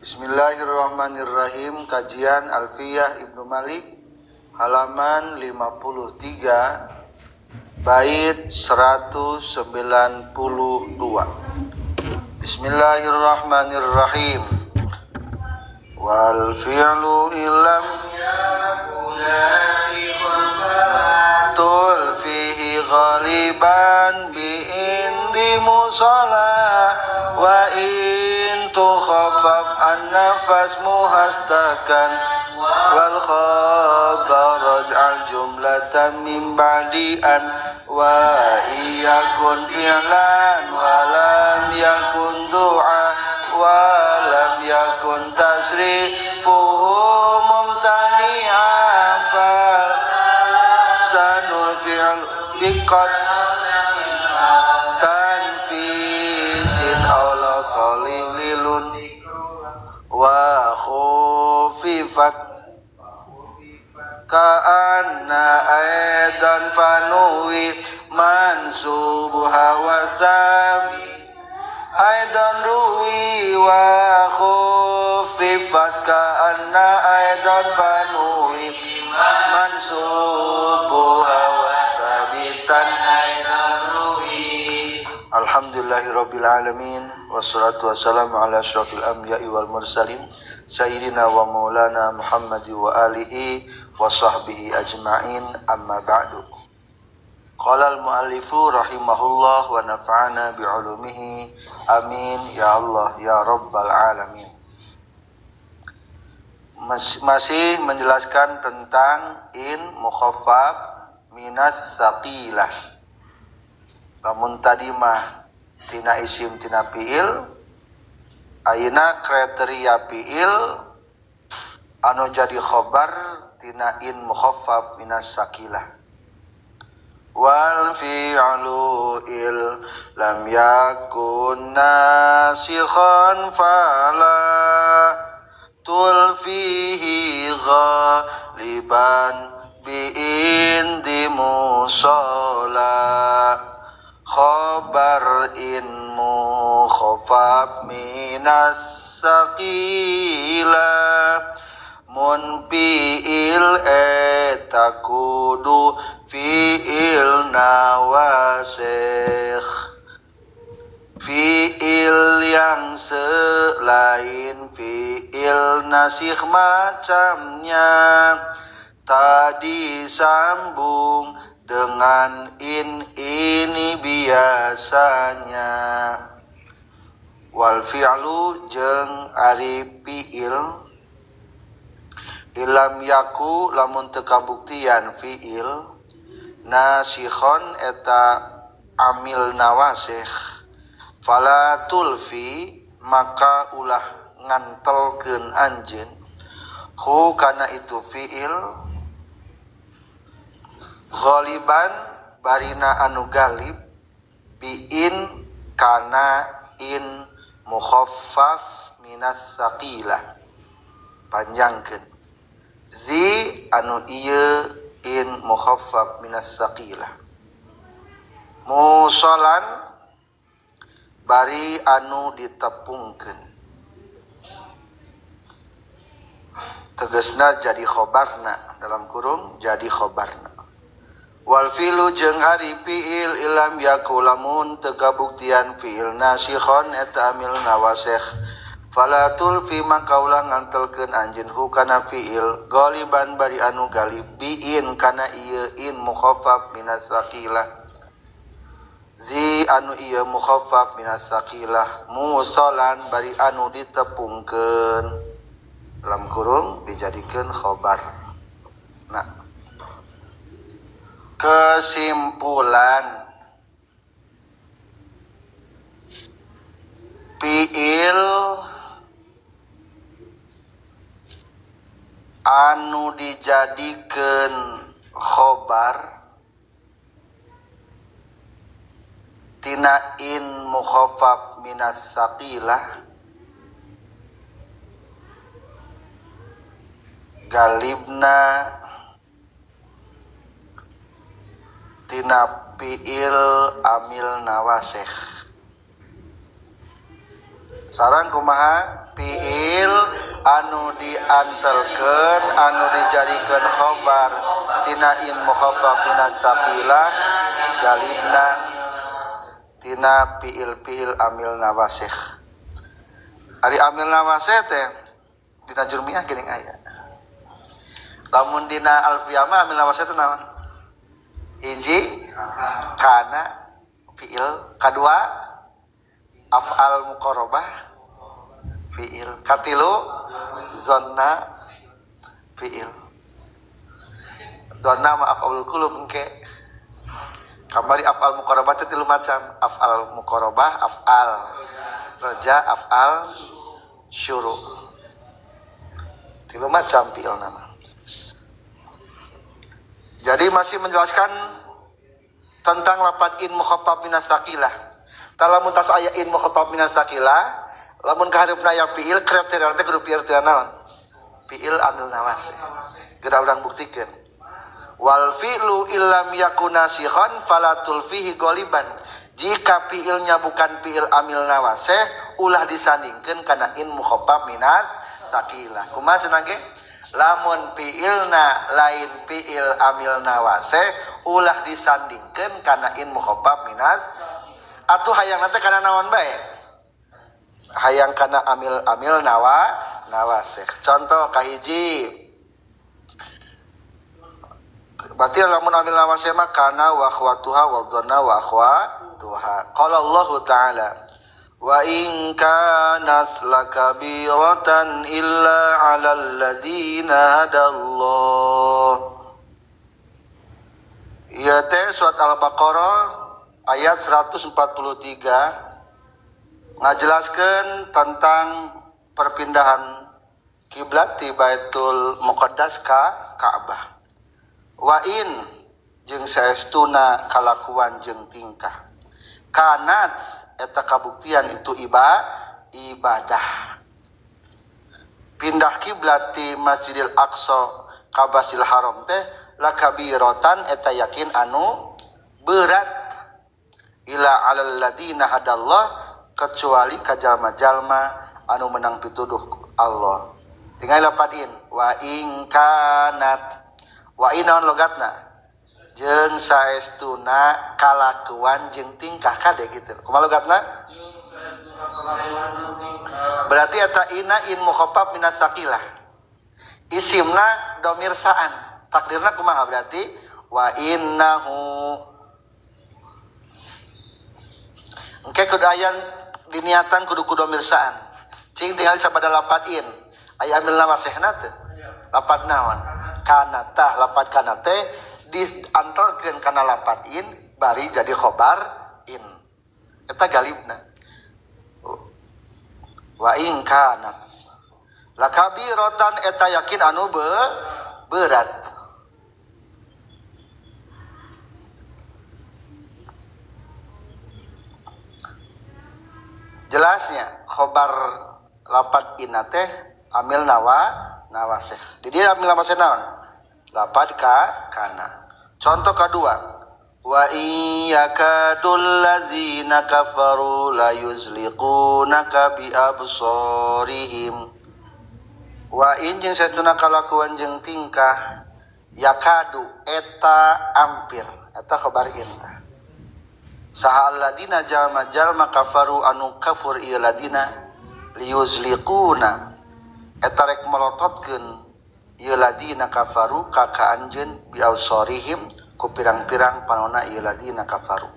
Bismillahirrahmanirrahim. Kajian Alfiyah Ibnu Malik halaman 53 bait 192. Bismillahirrahmanirrahim. Wal fi'lu illam tul fihi ghaliban bi indi musala wa in tukhaffaf an-nafas muhastakan wal khabar raj'al jumlatan min ba'di an wa iyakun fi'lan wa lam yakun du'a wa lam yakun tasrifuhu mumtani'a fal sanul fi'l biqad tanfisin aw la qalilun wa khufifat ka'anna aidan fanuwi mansubuha wa thab aidan ruwi wa khufifat ka'anna aidan fanuwi mansubuha wa sabitan aidan ruwi. Alhamdulillahirabbil alamin wassalatu wassalamu ala asyrafil anbiya'i wal mursalin sayyidina wa maulana Muhammad wa alihi wa sahbihi ajma'in, amma ba'du. Qala al muallifu rahimahullah wa nafa'ana bi'ulumihi, amin ya Allah ya rabbal alamin. Masih menjelaskan tentang in mukhaffaf minas saqilah. Lamun tadi mah tina isim tina fiil, ayeuna kriteria fiil anu jadi khobar tina in mukhaffaf minas saqilah. Wal fi'lu il lam yakun nasikhan fala tulfihi ghaliban bi indi musala khabar in mukhaffaf minas saqila mun fi'il etakudu fi'il nawasikh. Fi'il yang selain fi'il nasikh macamnya tadi sambung dengan in ini biasanya. Wal fi'lu jeung ari fi'il ilam yaku lamun teu kabuktian fi'il nasikhon eta amil nawasikh fala tulfi maka ulah ngantelkeun anjeun hu kana itu fi'il ghaliban barina anu galib biin kana in mukhaffaf minas saqilah panjangkeun zi anu ieu in mukhaffaf minas saqilah musolan bari anu ditepungkeun tegasna jadi khobarna dalam kurung jadi khobarna. Wal fi'lu jeung ari fi'il ilam yaku lamun teu kabuktian fi'il nasikhon eta amil nawasikh fala tulfi maka ulah ngantelkeun anjeun hu kana fi'il ghaliban bari anu galib biin kana ieu in mukhaffaf minas saqilah zi anu ieu mukhaffaf minas saqilah musolan bari anu ditepungkeun dalam kurung dijadikeun khobar. Nah, kesimpulan fi'il anu dijadikeun khobar tina in mukhaffaf minas saqilah galibna tina fi'il amil nawasikh. Sarang kumaha Fiil anu diantelkeun anu dijadikeun khobar tina in mukhaffaf minas saqilah galibna tina fiil-fiil amil nawasikh. Ari amil nawasikh teh dina jurmiyah geuning aya. Lamun dina alfiyah mah amil nawasikh teh naon? Hiji kana fiil, kadua af'al muqarabah fiil, katilu zonna fiil. Zonna ma af'alul qulub engke. Kamari af'al muqarabah teh tilu macam, af'al muqarabah, af'al raja, af'al syuru. Tilu macam fiil nama. Jadi masih menjelaskan tentang lafaz in mukhaffaf minas saqilah. Lamun tas aya in mukhaffaf minas saqilah, lamun kaharepna aya fiil kriteria teh kudu fiil teh naon? Fiil amil nawasih. Geura urang buktikeun. Wal fi'lu illam yakun nasikhan fala tulfihi ghaliban. Jika fiilnya bukan fiil amil nawasih, ulah disandingkeun kana in mukhaffaf minas saqilah. Kumaha cenah ge? Lamun fiilna lain fiil amil nawasih, ulah disandingkeun kana in mukhaffaf minas. Atuh hayang teh kana naon bae? Hayang kana amil nawasih. Contoh kahiji. Berarti lamun amil nawasih mah kana wa akhwatuha wa dhanna wa akhwatuha. Qala Allah Ta'ala wa in kanat lakabiratan illa 'alal ladzina hadallah. Ieu teh surat Al-Baqarah ayat 143 ngajelaskeun tentang perpindahan kiblat ti Baitul Muqaddas ka Ka'bah. Wa in jeung saestuna kalakuan jeung tingkah. Kanat eta kabuktian itu ibadah. Pindah kiblat ti Masjidil Aqsa ka Masjidil Haram teh lakabiratan eta yakin anu berat ila alal ladina hadallah kecuali ka jalma-jalma anu menang pituduh Allah. Tinggal lapat in wa in kanat wa in naon logatna jeung saestuna kalakuan jeung tingkah kade gitu. Kumaha logatna? Berarti eta ina in mukhaffaf minas saqilah. Isimna domir sa'an. Takdirna kumaha berarti wa innahu. Engke kudu aya diniatan kudu domir sa'an. Cing tinggal sabada lapat in. Aya amil nawasihna teh. Lapat naon? Kana tah lapat kana teh diantarkeun kana lapat in bari jadi khobar in. Eta galibna. Wa in kanat lakabiratan eta yakin anu berat. Jelasnya khobar lapat in teh amil nawasih. Di dia amil nawasih naon? Lapat ka kana. Contoh kedua, wa in yakadul ladzina kafaru la yuzliqunaka bi absarihim. Wa in jeung saestuna kalakuan jeung tingkah yakadu eta ampir, eta khabar in. Saha alladina jalma-jalma kafaru anu kafur ieu ladina liyuzliquna eta rek melototkeun ieu ladina kafaru ka ka anjeun bi absarihim ku pirang-pirang panona ieu ladina kafaru.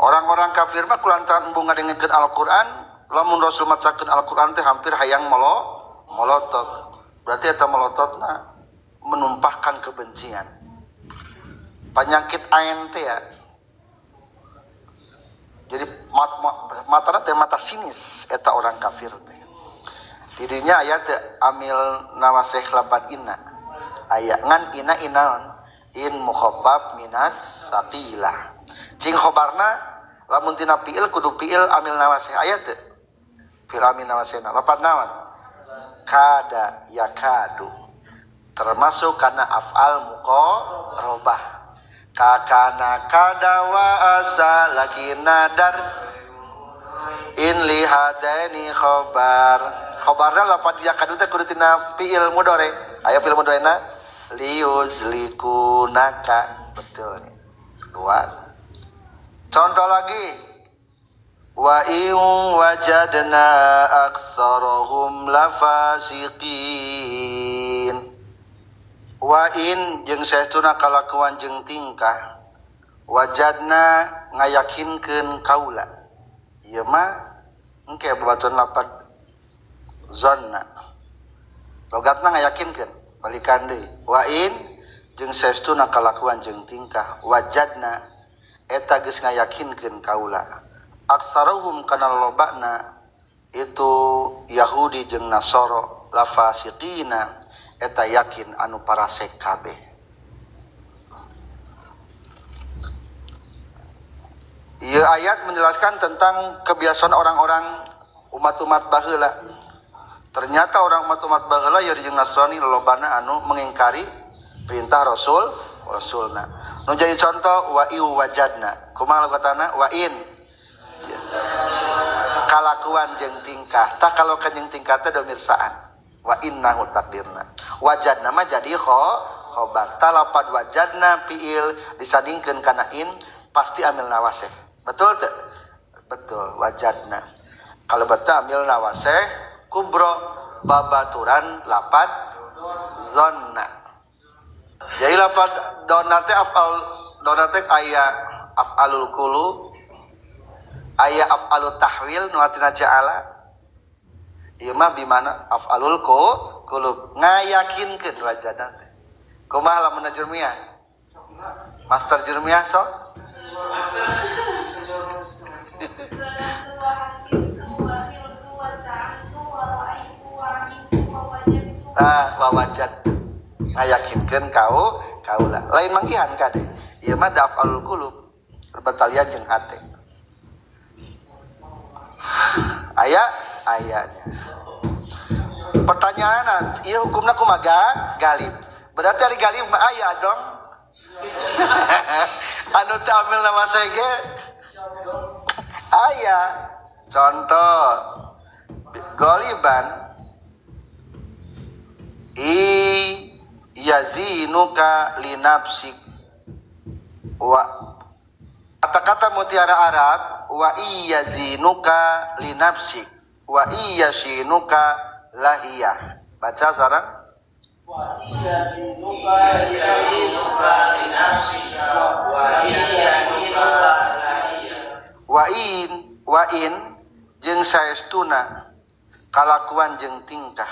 Orang-orang kafir mah kulantaran embung ngadengekeun Al-Qur'an, lamun Rasul macakeun Al-Qur'an teh hampir hayang molotot. Berarti eta melototna menumpahkan kebencian. Penyakit ain teh ya. Jadi matana teh mata sinis eta orang kafir teh. Didinya aya teh amil nawasih lapat inna. Aya ngan ina inaon in mukhaffaf minas saqilah. Cing khobarna lamun tina fiil kudu fiil amil nawasih aya teu? Fiil amil nawasihna lapat naon? Kada yakadu. Termasuk kana af'al muqarabah. Kakana kada wa asa laki nadar In li hadaini khobar. Khobarna lapad yakadu teh kudu tina fi'il mudhari. Aya fi'il mudharina liyuzlikunaka. Betul. Dua. Contoh lagi. Wa in wajadna aktsarahum lafasiqin. Wa in jeung saestuna kalakuan jeung tingkah wajadna ngayakinkeun kaula. Ieu mah engke babaturan lapad zanna. Logatna ngayakinkeun, balikan deui. Wa in jeung saestuna kalakuan jeung tingkah wajadna eta geus ngayakinkeun kaula. Aksaruhum kana lobana itu Yahudi jeung Nasoro lafasiqina eta yakin anu parasek kabeh. Ieu ayat menjelaskan tentang kebiasaan orang-orang umat-umat baheula. Ternyata orang umat-umat baheula Yahudi jeung Nasrani lolobana anu mengingkari perintah Rasul Rasulna. Nu jadi contoh wa iu wajadna. Kumaha logatana wa in kalakuan jeung tingkah. Tah kalau jeung tingkah teh domirsaan. Wa innahu takdirna. Wajadna mah jadi khobar. Talapad wajadna fiil disandingkeun kana in pasti amil nawaseh. Betul teu? Betul, wajadna. Kalau betul amil nawaseh kubro babaturan lapad zonna. Jadi lapad donna teh afal donna teh aya afalul qulub, aya af'alut tahwil nu artina ja'ala. Ieu mah bimana af'alul qulub ngayakinkeun wajadna teh. Kumaha lamun jurmiyah? Master jurmiyah sok? Tah wawajad ngayakinkeun kau kaula. Lain manggihan kade. Ieu mah af'alul qulub berbetalian jeung hate. Aya ayanya. Pertanyaan ieu hukumna kumaha galib. Berarti ari galib mah aya dong. Anu teu amil nama sege aya. Contoh goliban i yazinuka linafsik wa kata-kata mutiara Arab wa iyazinuka linafsik wa iyashinuka lahiyah. Baca sareng wa iyazinuka linafsika wa iyashinuka lahiyah. Wa in jeung saestuna kalakuan jeung tingkah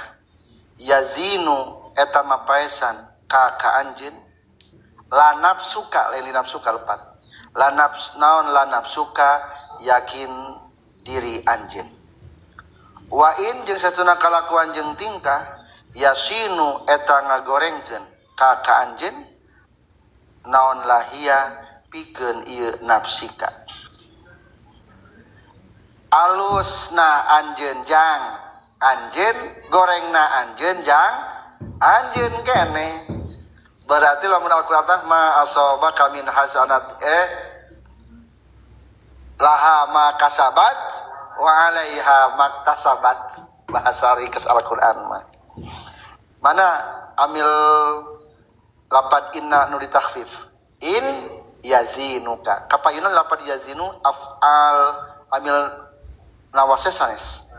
yazinu eta mapaesan ka ka anjeun la nafsuka lain nafsuka lepat la nafs naon la nafsuka yakin diri anjeun. Wa in jeung satuna kalakuan jeung tingkah yasinu eta ngagorengkeun ka ka anjeun naon lahia pikeun ieu nafsika. Alusna anjeun jang anjeun gorengna anjeun jang anjeun keneh. Berarti lamun Al-Qur'an ma asabaka min hasanat laha ma kasabat wa 'alaiha maktasabat. Bahasa ringkas Al-Qur'an mah. Mana amil lapad inna nu ditakhfif. In yazinuka. Kapayunan lapad yazinu af'al amil nawase sanes.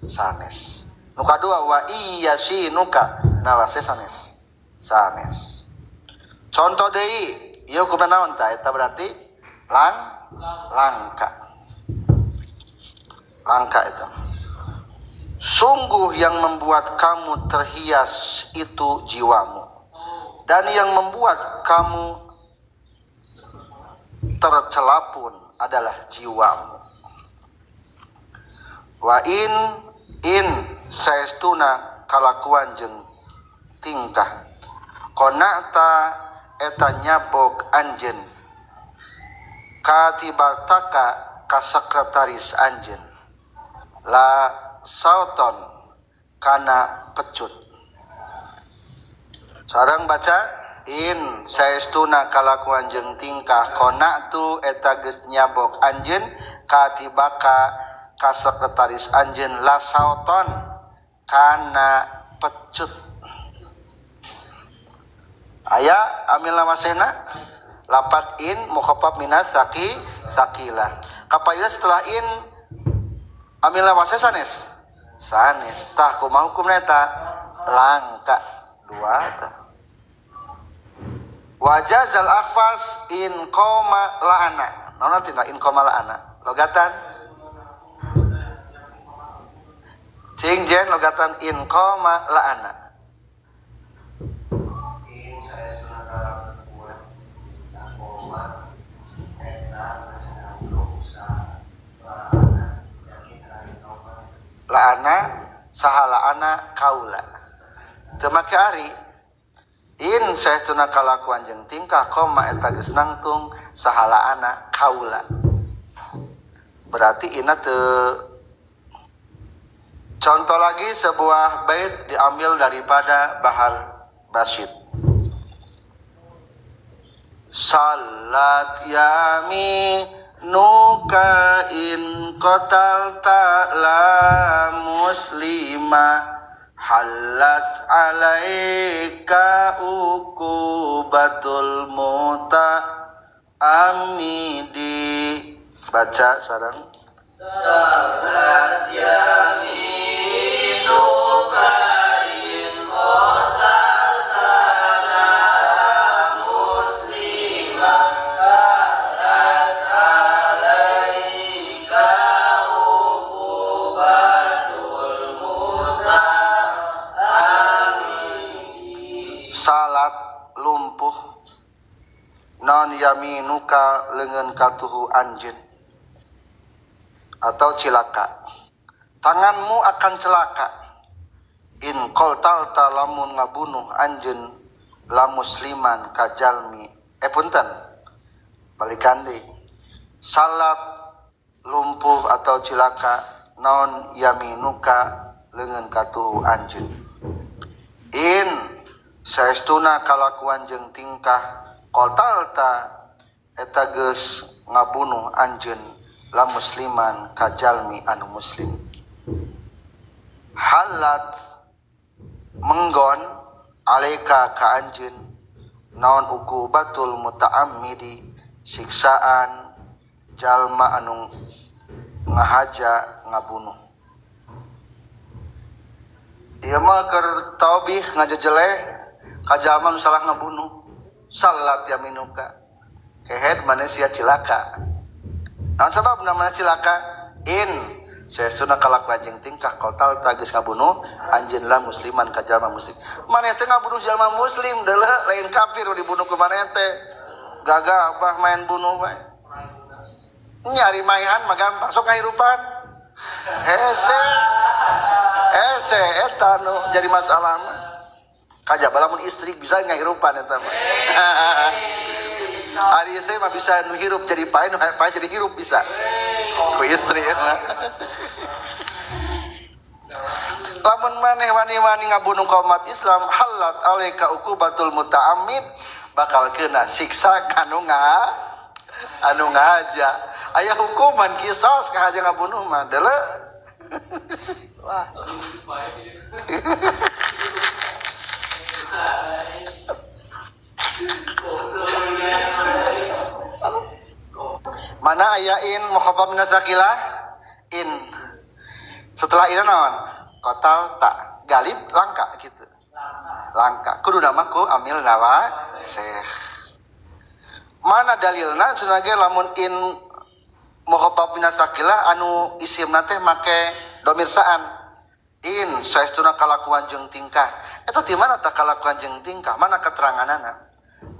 Sanes. Nu kadua wa iyasinuka nawase sanes. Sanes. Contoh deui, ieu hukumna naon tah? Eta berarti langka. Langka itu. Sungguh yang membuat kamu terhias itu jiwamu, dan yang membuat kamu tercela pun adalah jiwamu. Wa in saestuna kalakuan jeung tingkah qona'ta eta nyabok anjeun katibataka ka sekretaris anjeun la sauton kana pecut. Sareng baca in saestuna kalakuan jeung tingkah qona'tu eta geus nyabok anjeun katibaka ka sekretaris anjeun la sauton kana pecut. Aya amil nawasena lapat in mukhaffaf minat saki sakilah. Kapayuna setelah in amil nawase sanes sanes tah kumaha hukumna eta langka dua tah. Wajazal akhfas in qoma la'ana. Naon artina in qoma la'ana? Logatan cing jen logatan in qoma la'ana. La'ana saha la'ana kaula. Teu make ari in saestuna kalakuan jeung tingkah koma eta geus nangtung saha la'ana kaula. Berarti ina teu. Contoh lagi sebuah bait diambil daripada Bahar Basit. Salat yami nuka in qatalta la muslima halas alaika uqubatul muta amidi. Baca sareng salat yaminuka in qatalta la muslima halas alaika uqubatul muta amidi. Salat lumpuh non yaminuka leungeun katuhu anjeun atau cilaka, tanganmu akan celaka in qaltalta lamun ngabunuh anjeun la musliman kajalmi punten balikan deui salat lumpuh atau cilaka naon yaminuka leungeun katuhu anjeun in saestuna kalakuan jeung tingkah qaltalta eta geus ngabunuh anjeun la musliman kajalmi anu muslim. Halat menggon alaika ka anjeun naon uqubatul muta'ammidi siksaan jalma anu ngahaja ngabunuh. Ieu mah keur taubih ngajejeleh ka jalma nu salah ngabunuh. Salat yaminuka kehed maneh sia cilaka. Naon sabab namanya cilaka? In saestuna kalakuan jeung tingkah qatal geus ngabunuh anjeun lah musliman ka jalma muslim. Maneh teh ngabunuh jalma muslim deuleu lain kafir dibunuh ku maneh teh. Gagah bah main bunuh bae. Nyari maehan mah gampang sok ngahirupan. Hese. Hese eta nu jadi masalah mah. Kajaba lamun istri bisa ngahirupan eta mah. Ari istri mah bisa nu hirup jadi pae, nu pae jadi hirup bisa. Ku istri mah. Lamun maneh wani-wani ngabunuh umat Islam halat alaika uqubatul muta'ammid bakal kena siksa kanu anu ngahaja. Aya hukuman kisos ngahaja ngabunuh mah deuleu. Wah. Mana aya in mukhaffaf min tsaqilah in setelah in naon qatal ta galib langka gitu langka kudu nama ku amil nawa syekh. Mana dalilna cenah ge lamun in mukhaffaf min tsaqilah anu isimna teh make domir saan in saestuna kalakuan jeung tingkah eta ti mana tah kalakuan jeung tingkah mana keteranganana?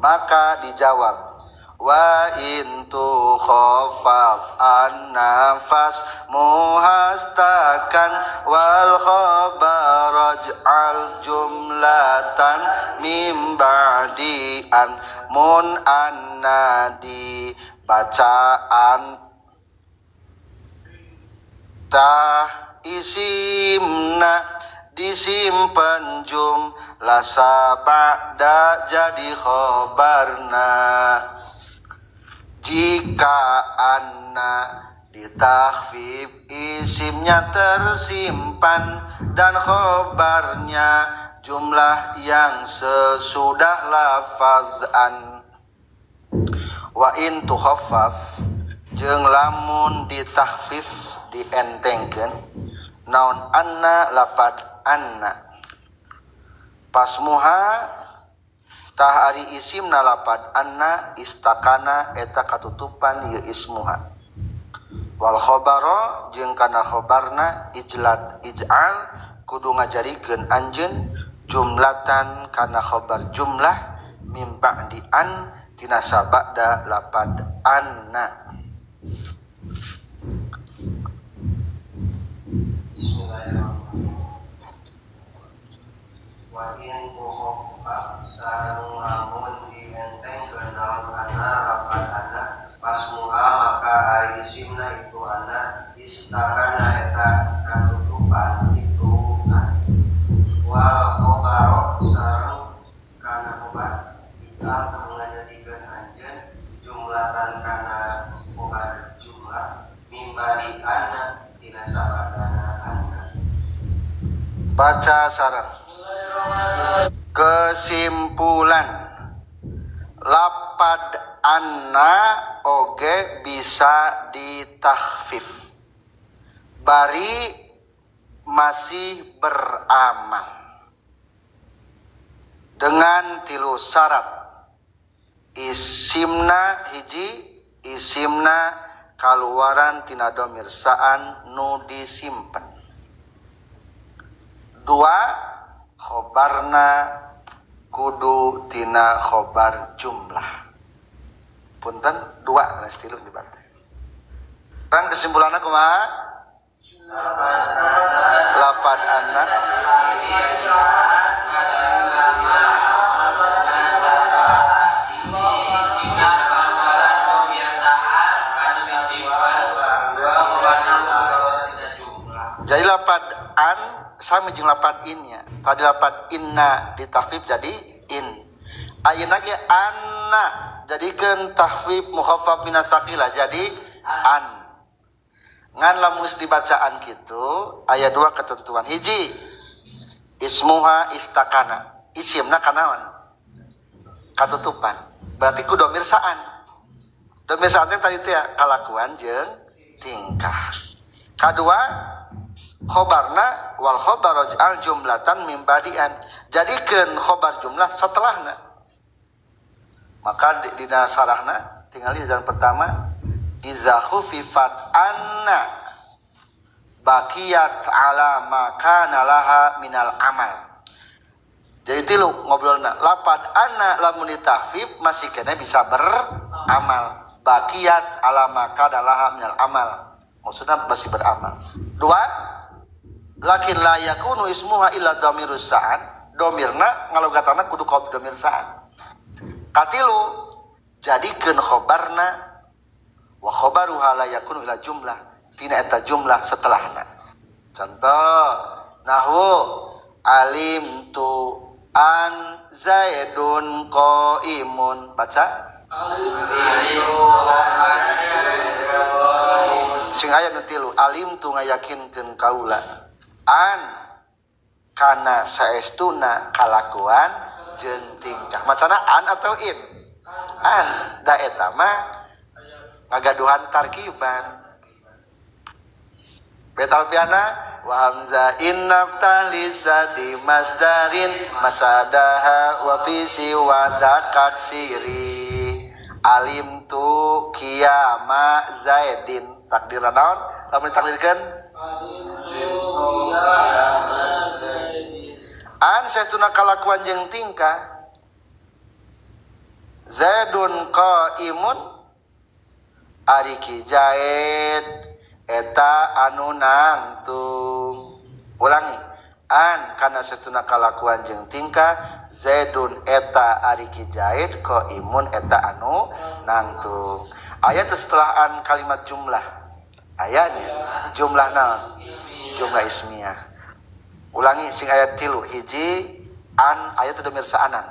Maka dijawab wa in tu khaffaf an nafas muhastakan wal khabar al jumlatan mim ba'di an mun annadi bacaan tah isimna disimpen jumlah sabada jadi khobarna. Jika anna Ditakhfif isimnya tersimpan dan khobarnya jumlah yang sesudah lafazan. Wa in tukhaffaf jeung lamun ditakhfif dientengkeun naon anna lapad anna pasmuha tah ari isimna lapad anna istakana eta katutupan ieu ismuha. Wal khobaro jeung kana khobarna ijlat ij'al kudu ngajarikeun anjeun jumlatan kana khobar jumlah mim ba'di an tina sabada lapad anna. Bismillahirrahmanirrahim. Wa in tukhaffa sareng lamun dientengkeun naon anna lapad anna pasmuha maka ari isimna itu anna istakana eta katutupan itu an. Wal khobaro sareng kana khobar ij'al kudu ngajadikeun anjeun jumlatan kana khobar jumlah mim ba'di anna tina sabadana anna. Baca sareng. Kesimpulan, lapad anna oge bisa ditakhfif bari masih beramal dengan tilu syarat. Isimna hiji, isimna kaluaran tina domir saan nu disimpen. Dua, khobarna kudu tina khobar jumlah. Punten dua sanes tilu dibaca. Sekarang kesimpulanna kumaha? Lapad anna jadi lapad an sami jeung lapad innya. Tadi lapad inna ditakhfif jadi in. Ayeuna ge anna jadikeun takhfif mukhaffaf minas saqilah jadi an. Ngan lamun geus dibacaan kitu aya dua ketentuan. Hiji, ismuha istakana. Isimna kanaon? Katutupan. Berarti ku domir saan. Domir saan teh tadi teh kalakuan jeung tingkah. Kadua, khobarna wal khobar al jumlatan mim badian. Jadikeun khobar jumlah setelahna. Maka dina sarahna tinggal di jalan pertama iza khufifat anna baqiyat ala ma kana laha minal amal. Jadi tilu ngobrolna lapad anna lamun ditahfif masih kena bisa beramal. Baqiyat ala ma kana laha minal amal. Maksudnya masih beramal. Dua, lakin la yakunu ismuha illa dhamirus sa'an. Domirna ngalogatana kudu ka domir sa'an. Katilu jadikeun khobarna wa khobaruha la yakunu illa jumlah tina eta jumlah setelahna. Contoh nahwu alim tu an zaidun qaimun. Baca sing aya nu tilu alim tu ngayakinkeun kaula an kana saestuna kalakuan jeung tingkah. Macana an atau in? An da eta mah ngagaduhan tarkiban. Betal piana wa hamza innaftalisa di masdarin masadaha wa fi siwa takatsiri alim tu qiyama zaidin. Takdirna naon? Lamun ditakdirkeun an saestuna kalakuan jeung tingkah zaidun qaimun ari ki zaid eta anu nangtung. Ulangi an kana saestuna kalakuan jeung tingkah zaidun eta ari ki zaid qaimun eta anu nangtung. Ayat setelah an kalimat jumlah ayatnya jumlah naon? Jumlah ismiyah. Ulangi sing ayat tilu hiji an ayat domir saanan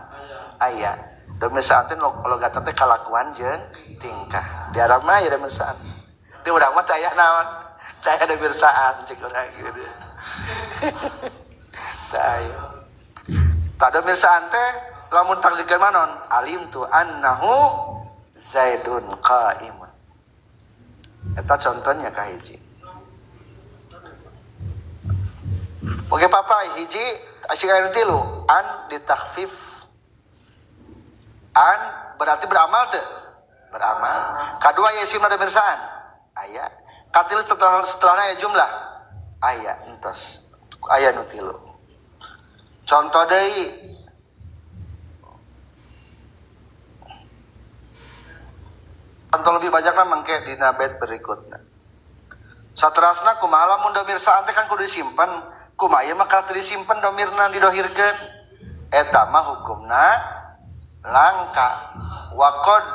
aya domir saan teh logat teh kalakuan jeung tingkah di Arab mah ya domir saan. Di urang mah teu aya naon. Teu aya domir saan cek urang gitu. Teu aya. Tah domir saan teh lamun takdirkeun manon alim tu annahu Zaidun qaimun. Eta contohnya kahiji. Oke papa hiji asik aya tilu an ditakhfif. An berarti beramal teu? Beramal. Kadua ya isimna domir saan? Aya. Katilu setelahna aya jumlah. Aya entos. Aya nu tilu. Contoh deui contoh lebih banyakna mangke dina bait berikutna. Saterasna kumaha lamun domir saan teh kan kudu disimpen. Kumaha ieu mah kalau teu disimpen domirna didohirkeun. Eta mah hukumna langka. Wa qad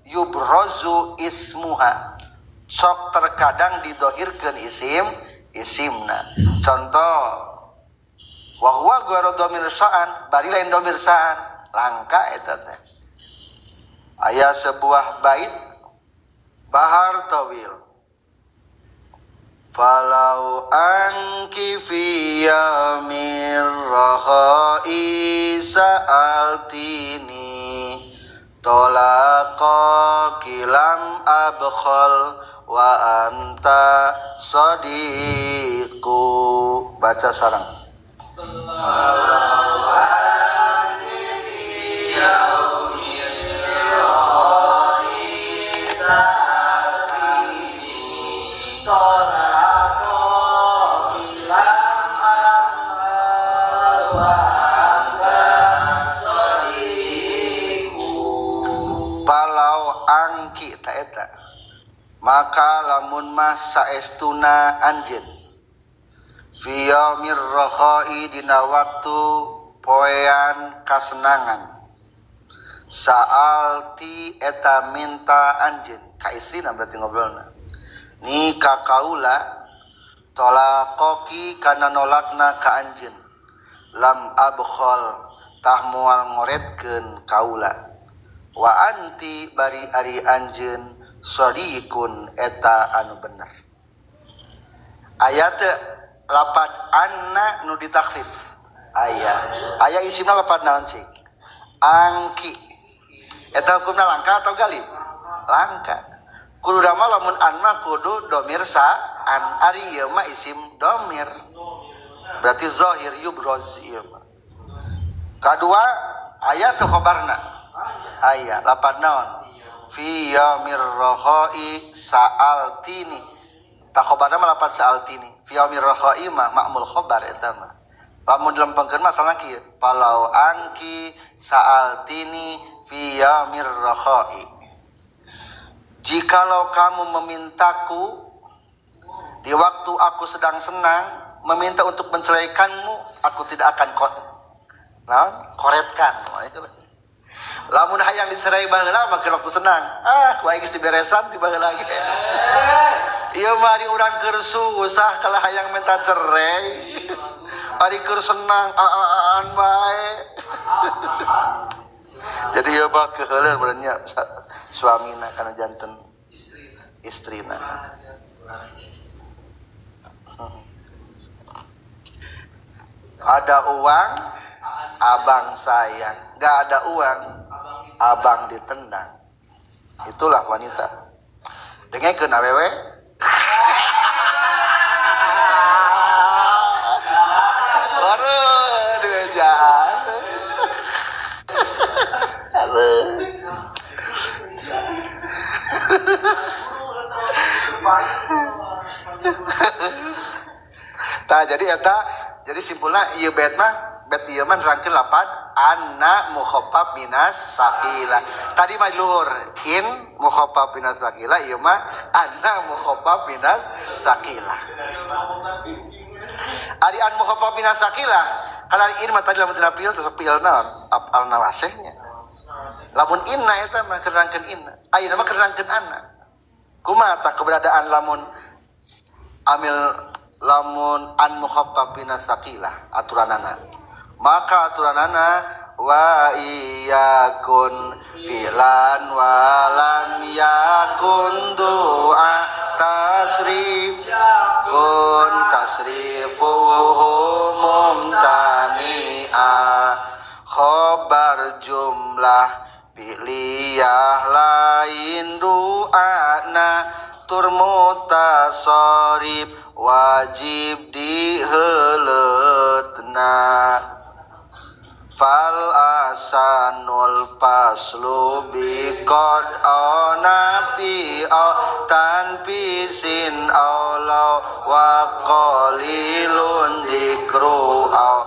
yubrozu ismuha. Sok terkadang didohirkeun isimna. Contoh wa huwa ghairu domir saan, bari lain domir saan, langka eta teh. Aya sebuah bait bahar tawil. Falau anki fi yamir rakhai sa'altini tolaqa kilam abkhal wa anta sadiqu. Baca sarang. Falau anki fi yamir rakhai sa'altini tolaqa kilam abkhal wa anta sadiqu. Palau angki ta eta maka lamun mah saestuna anjeun fi yaumir rakhai dina waktu poean kasenangan saalti eta minta anjeun ka istrina berarti ngobrolna ni ka kaula talaqoki kana nolakna ka anjeun lam abkhal tah moal ngoretkeun kaula wa anti bari ari anjeun sadiqun eta anu bener. Aya teu lapad anna nu ditakhfif. Aya. Aya isimna lapad naon cik? Angki. Eta hukumna langka atau galib? Langka. Kudu mah lamun an mah kudu domir saan. Ari ieu mah isim domir. Berarti zahir yubroz ieu mah. Kadua aya teu khabarna? Aya lapad naon? Fi yaumir rakhai sa'altini. Ta khabarna mah lapad sa'altini. Fi yaumir rakhai mah ma'mul khabar eta mah. Lamun dilempengkeun mah salah kieu. Falau angki sa'altini fi yaumir rakhai. Jikalau kamu memintaku di waktu aku sedang senang, meminta untuk menceraikanmu, aku tidak akan koretkan. Lamun hayang dicerai baheula mah keur waktu senang. Ah, ku aing geus diberesan ti baheula ge. Ieu mah ari urang keur susah kalah hayang minta cerai. Ari keur senang aan bae. Jadi ieu mah keuheuleun meureun nya suamina kana janten istrina. Ada uang, abang sayang. Gak ada uang, abang ditendang. Itulah wanita. Dengekeun awewe. Waduh, dibejas. Aduh. Tah jadi eta, jadi simpulna ieu bait mah, bait ieu mah nerangkeun lapad anna mukhaffaf minas saqilah. Tadi mah luhur in mukhaffaf minas saqilah, ieu mah anna mukhaffaf minas saqilah. Ari an mukhaffaf minas saqilah, kan ari in mah tadi lamun tina fiil terus fiil naon? Afal nawasehnya. Lamun inna eta mah kerangkeun inna. Ayeuna mah kerangkeun anna. Kumaha tah keberadaan lamun amil lamun an mukhaffaf minas saqilah aturanana. Maka aturanana wa iyakun filan wa lam yakun du'a tasrif kun tasrifuhu mumtani'a khobar jumlah fi'liyah lain du'ana tur mutasarrif wajib diheuleutna fal asanul faslu biqad anafi tanfisin aw wa qalilun dikru aw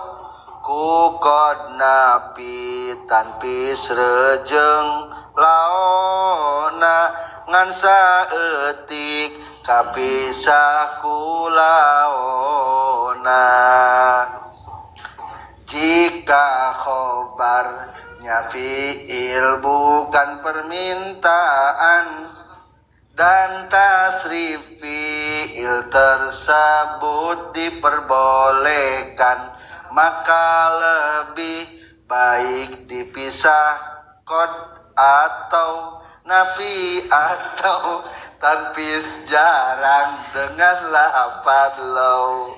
ku qad napi tanfis rejeng laona ngan saeutik kapisah ku laona. Jika khobarnya fi'il bukan permintaan dan tasrif fi'il tersebut diperbolehkan, maka lebih baik dipisah qad atau nafi atau tanfis jarang dengan lafadz law.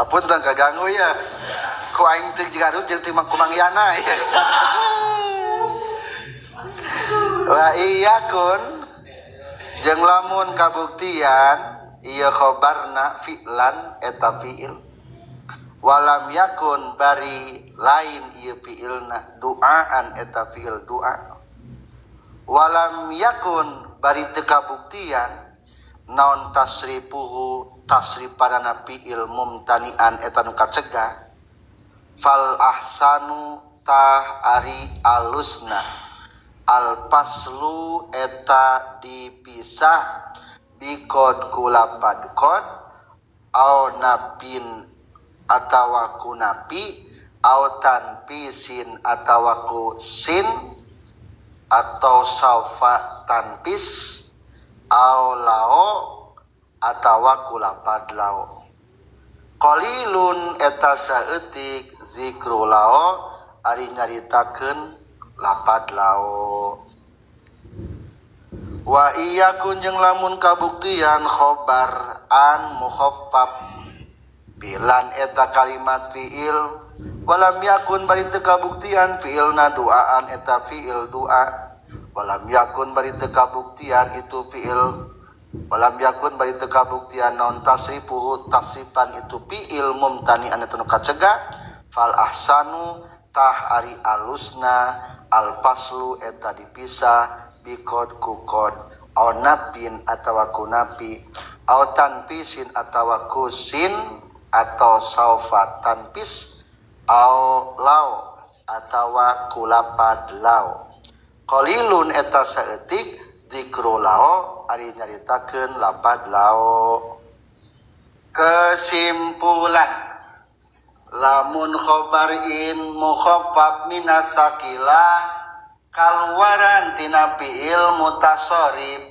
Ampun tang kaganggu ya. Ku aing teh jigarut jeung teh Kumang Yana ya. Wa iyakun jeung lamun kabuktian ieu khobarna fi'lan eta fi'il. Walam yakun bari lain ieu fi'ilna du'aan eta fi'il du'a. Walam yakun bari teu kabuktian naon tasrifuhu tasrifanana fi'il mumtani'an eta nu kacegah fal ahsanu tah ari alusna al faslu eta dipisah biqad kulapad qad au nafin atawa ku nafi au tanfisin atawa ku sin atau saufa tanfis au lao atawa kulapad lao. Qalilun eta saeutik zikru lao ari nyaritakeun lapad lao. Wa iyakun jeung lamun kabuktian khobar an mukhaffaf bilan eta kalimat fiil walam yakun bari teu kabuktian fiilna duaan eta fiil du'a walam yakun bari teu kabuktian itu fiil walam yakun bari teu kabuktian naon tasrifuhu tasrifan itu fiil mumtani'an eta nu kacegah fal ahsanu tah ari alusna al faslu eta dipisah biqad ku qad au nafin atawa ku nafi au tanfisin atawa ku sin atau saufa tanfis au law atawa kulapad law. Qalilun eta saeutik zikru lao ari nyaritakeun lapad lao. Kesimpulan lamun khobar in mukhaffaf minas saqilah kaluaran tina fi'il mutasarrif.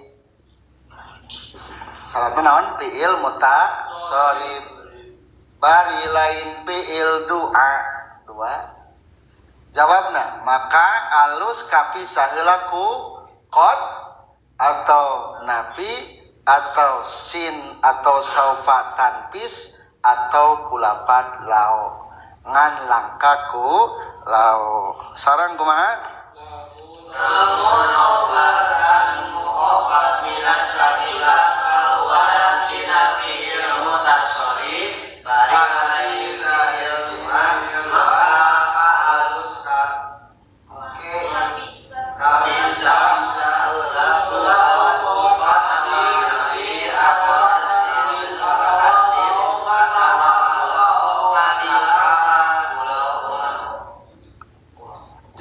Salatna naon fi'il mutasarrif bari lain fi'il du'a dua. Jawabna maka alus kapisah heula ku qad atau nafi atau sin atau saufa tanfis atau kulapad lao ngan langka ku lao. Sarang kumaha? Lamun khobaran mukhaffaf minas saqilah kaluaran tina fi'il mutasarrif bari lain fi'il du'a maka alus kapisah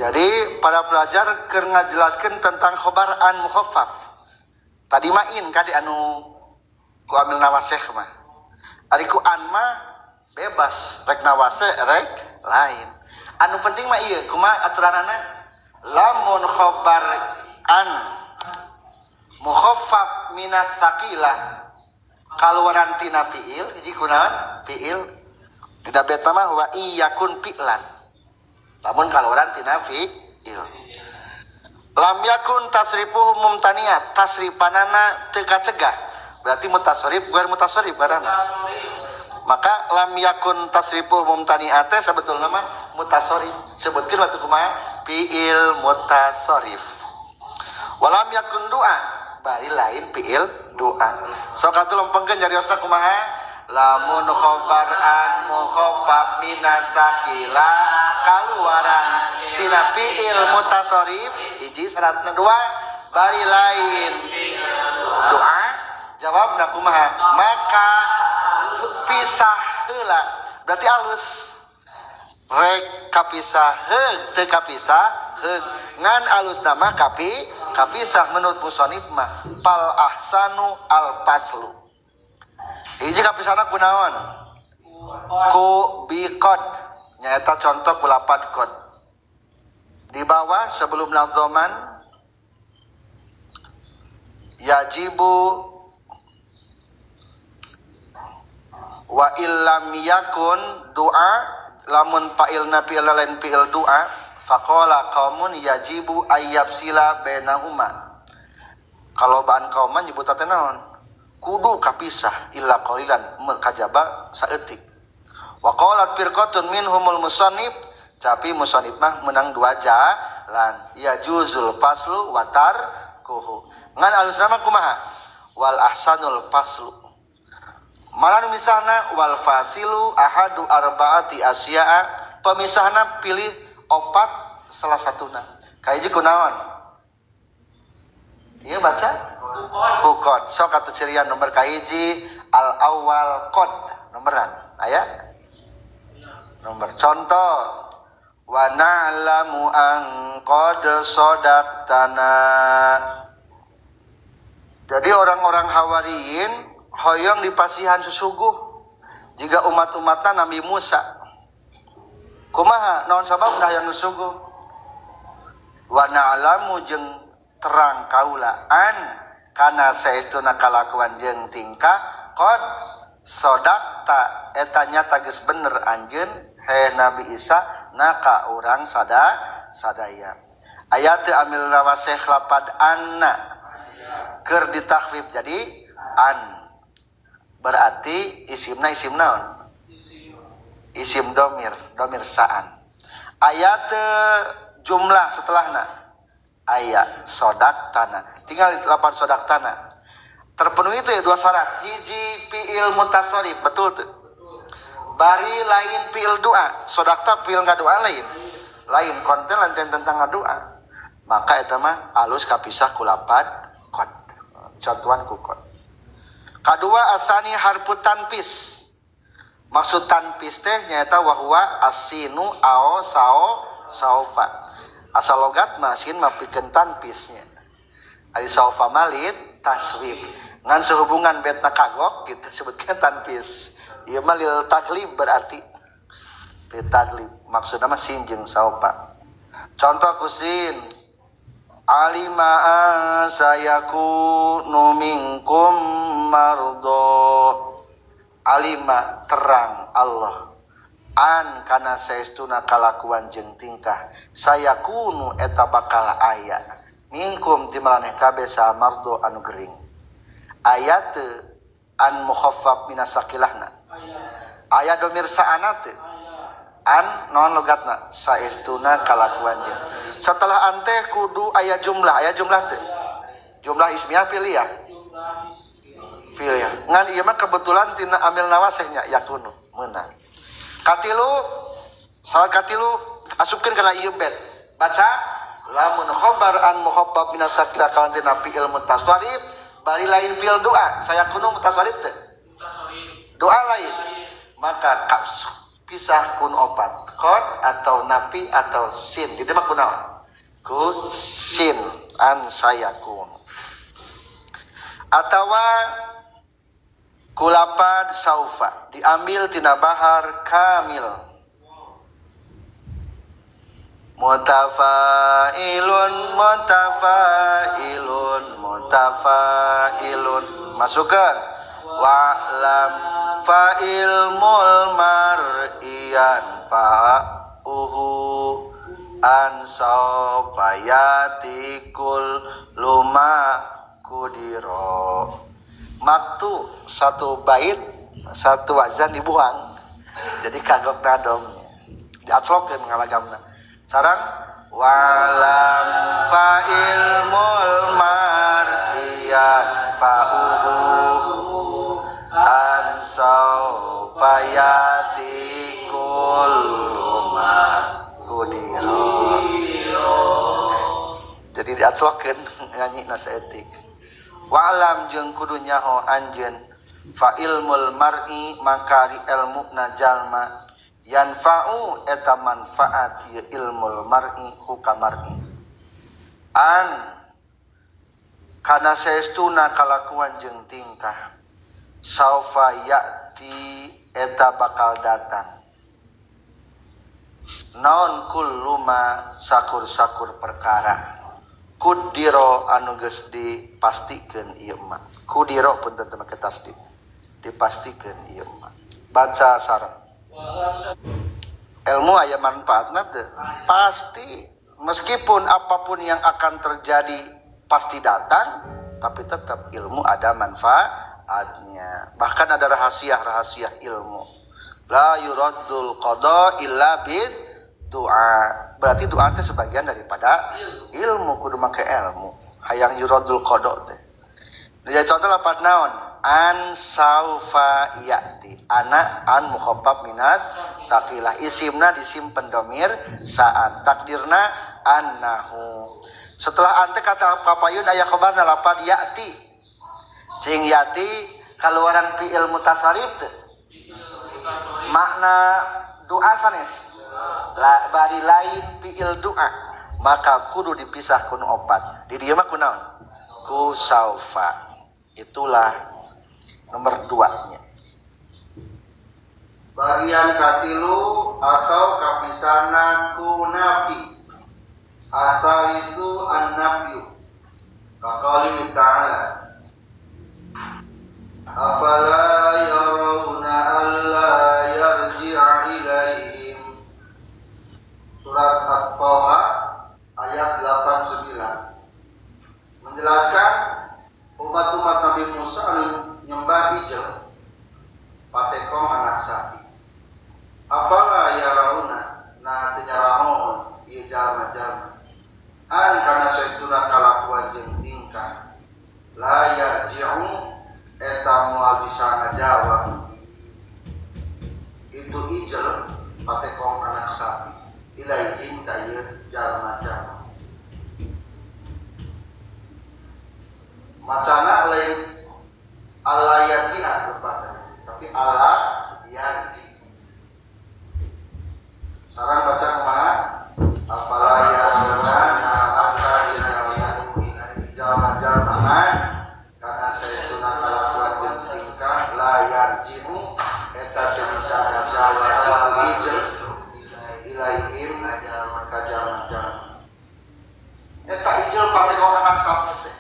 Jadi para pelajar keur ngajelaskeun tentang khobar an mukhaffaf. Tadi mah in kadi anu ku amil nawaseh mah. Ari ku an mah bebas rek nawaseh rek lain. Anu penting mah ieu kumaha aturanana? Lamun khobar an mukhaffaf minas saqilah kaluaran tina fiil hiji kunaon? Fiil. Tidak beta mah wa iyakun fi'lan. Lamun kaluaran tina fiil. Lam yakun tasrifuhu mumtaniat, tasrifanana teu kacegah. Berarti mutasarrif guer mutasarrif karana. Maka lam yakun tasrifuhu mumtaniat teh sabetulna mah mutasarrif. Sebutkeun waktu kumaha? Fi'il mutasarrif. Walam yakun doa, bari lain fi'il doa. Sok atuh lempengkeun jariosna kumaha? Lamun khobar an mukhaffaf minasakila kaluaran tina fi'il mutasarrif hiji syaratna dua bari lain doa jawabna kumaha? Maka pisah heula berarti alus rek kapisah heug teu kapisah heug ngan alusna mah kapisah menurut musonif mah fal ahsanu al faslu. Hiji kapisahna kunaon? Ku biqad nyaeta contoh ku lapad qad. Di bawah sebelum nazoman yajibu wa illam yakun doa lamun fa'ilna fi'il lain fi'il doa faqala qaumun yajibu ayyafsila bainahuma. Kalau baan kauman nyebut teh naon? Kudu kapisah illa qalilan kajaba saeutik. Wa qalat firqatun minhumul musannif, tapi musannif mah menang dua jalan yajuzul faslu wa tarkuhu. Ngan alusna mah kumaha? Wal ahsanul faslu. Malah misahna wal fasilu ahadu arbaati asya'a, pemisahna pilih opat salah satuna. Kahiji kunaon? Ieu baca kukod. Sok atuh cirian nomor kahiji al awal qad nomoran aya nomor contoh wa na'lamu an qad sadaqtana. Jadi orang-orang Hawariyin hoyong dipasihan susuguh jika umat-umatna Nabi Musa. Kumaha naon sababna hayang susuguh? Wa na'lamu jeung terang kaula an kana saestuna kalakuan jeung tingkah qad sodakta eta nyata geus bener anjeun he Nabi Isa naka urang sadaya. Ayat teu amil rawaseh lapad anna keur ditakhfif jadi an. Berarti isimna isim naon? Isim domir, domir saan. Ayat jumlah setelahna ayat sodak tanah. Tinggal lapan sodak tanah. Terpenuhi itu ya dua syarat. Hiji fi'il mutasarrif, betul tuh. Bari lain fi'il doa, sodakta fi'il ngadoa lain. Lain konten lain tentang ngadoa. Maka eta mah alus kapisah ku lapan qad. Contohan ku qad. Kadua asani harfu tanfis. Maksud tanfis teh nyaeta wahwa asinu ao sao saufa. Asal logat mah sin mah pikeun tanfisnya. Ari saufa malit taswib. Ngan sehubungan betna kagok gitu sebutkeun tanfis. Ieu mah lil taglib berarti. Lil taglib maksudna mah sin jeung saufa. Contoh ku sin alima sayakunu minkum mardo. Alima terang Allah an kana saestuna kalakuan jeung tingkah sayakunu eta bakal aya minkum ti maraneh kabeh samardo anu gering. Ayat an mukhaffaf minasakilahna aya domir saana teu an non logatna saestuna kalakuan jeung setelah an teh kudu aya jumlah teu jumlah ismiyah pilih ya ngan ieu mah kebetulan tina amil nawasehnya yakunu meunang. Katilu salah katilu asupkeun kana ieu bet baca lamun khabar an mukhaffaf minasakila kawan tina fi'il mutasarrif bari lain fi'il doa sayakunu mutasarrif teu doa lain maka pisah kun opat qad atau nafi atau sin di mah kunaon ku sin an sayakun atawa kulapad saufa diambil tina bahar kamil mutafailun mutafailun mutafailun masukkan wa'lam fa'ilmul mar'iyan fa'uhu An saufa yatikul luma kudiro. Maktu satu bait satu wazan dibuang. Jadi kagok nadom diaclokeun ngalagamna. Sarang walam fa ilmul mar'iyat fa'uhu an saufa yatikul luma kudiro. Jadi diaclokeun nyanyi nasetik. Wa'lam jeung kudu nyaho anjeun fa ilmul mar'i maka ri ilmuna jalma yanfa'u eta manfaat ieu ilmul mar'i hukamar'i an kana saestuna kalakuan jeung tingkah saufa ya'ti eta bakal datang naon kullu ma sakur-sakur perkara kudiro anu geus dipastikeun ieu mah kudiro punten teu make tasdid dipastikeun ieu mah baca sareng ilmu aya manfaatna teu pasti meskipun apapun yang akan terjadi pasti datang tapi tetap ilmu ada manfaatnya bahkan ada rahasia-rahasia ilmu la yuraddul qada illa bid doa berarti doa teh sebagian daripada ilmu kudu make ilmu hayang yuradul qada teh. Jadi contoh lapat naon an saufa ya'ti ana an mukhaffaf minas saqilah isimna disimpen domir sa'an takdirna annahu setelah an teh kata kapayun aya khabarna lapat ya'ti cing ya'ti kaluaran fi'il mutasarrif teh makna doa sanes la bari lain fi'il doa maka kudu dipisah ku nu opat di dieu mah ku naon ku saufa itulah nomor 2 nya bagian katilu atau kapisana ku nafi asalisu an-nafyu kaqali ta'ala afala yarawna alla yarji'a ilaihim surat At-Taha ayat 89 menjelaskan umat-umat Nabi Musa anu nyembah ijel patekong anak sapi afala yarauna nah teu nyaraon ieu jalma-jalma an kana saestuna kalakuan jeung tingkah la yarji'u eta moal bisa ngajawab itu ijel patekong anak sapi ilaihim ka ieu jalma-jalma macana lain ala yarji'a kepada tapi ala yarji saran baca kumaha afala yarji'a angka jalma-jalma kana saestuna kalakuan jeung tingkah la yarji'u eta teu bisa ngajawab ijel ilaihim ka jalma-jalma eta ijel patekong anak sapi teh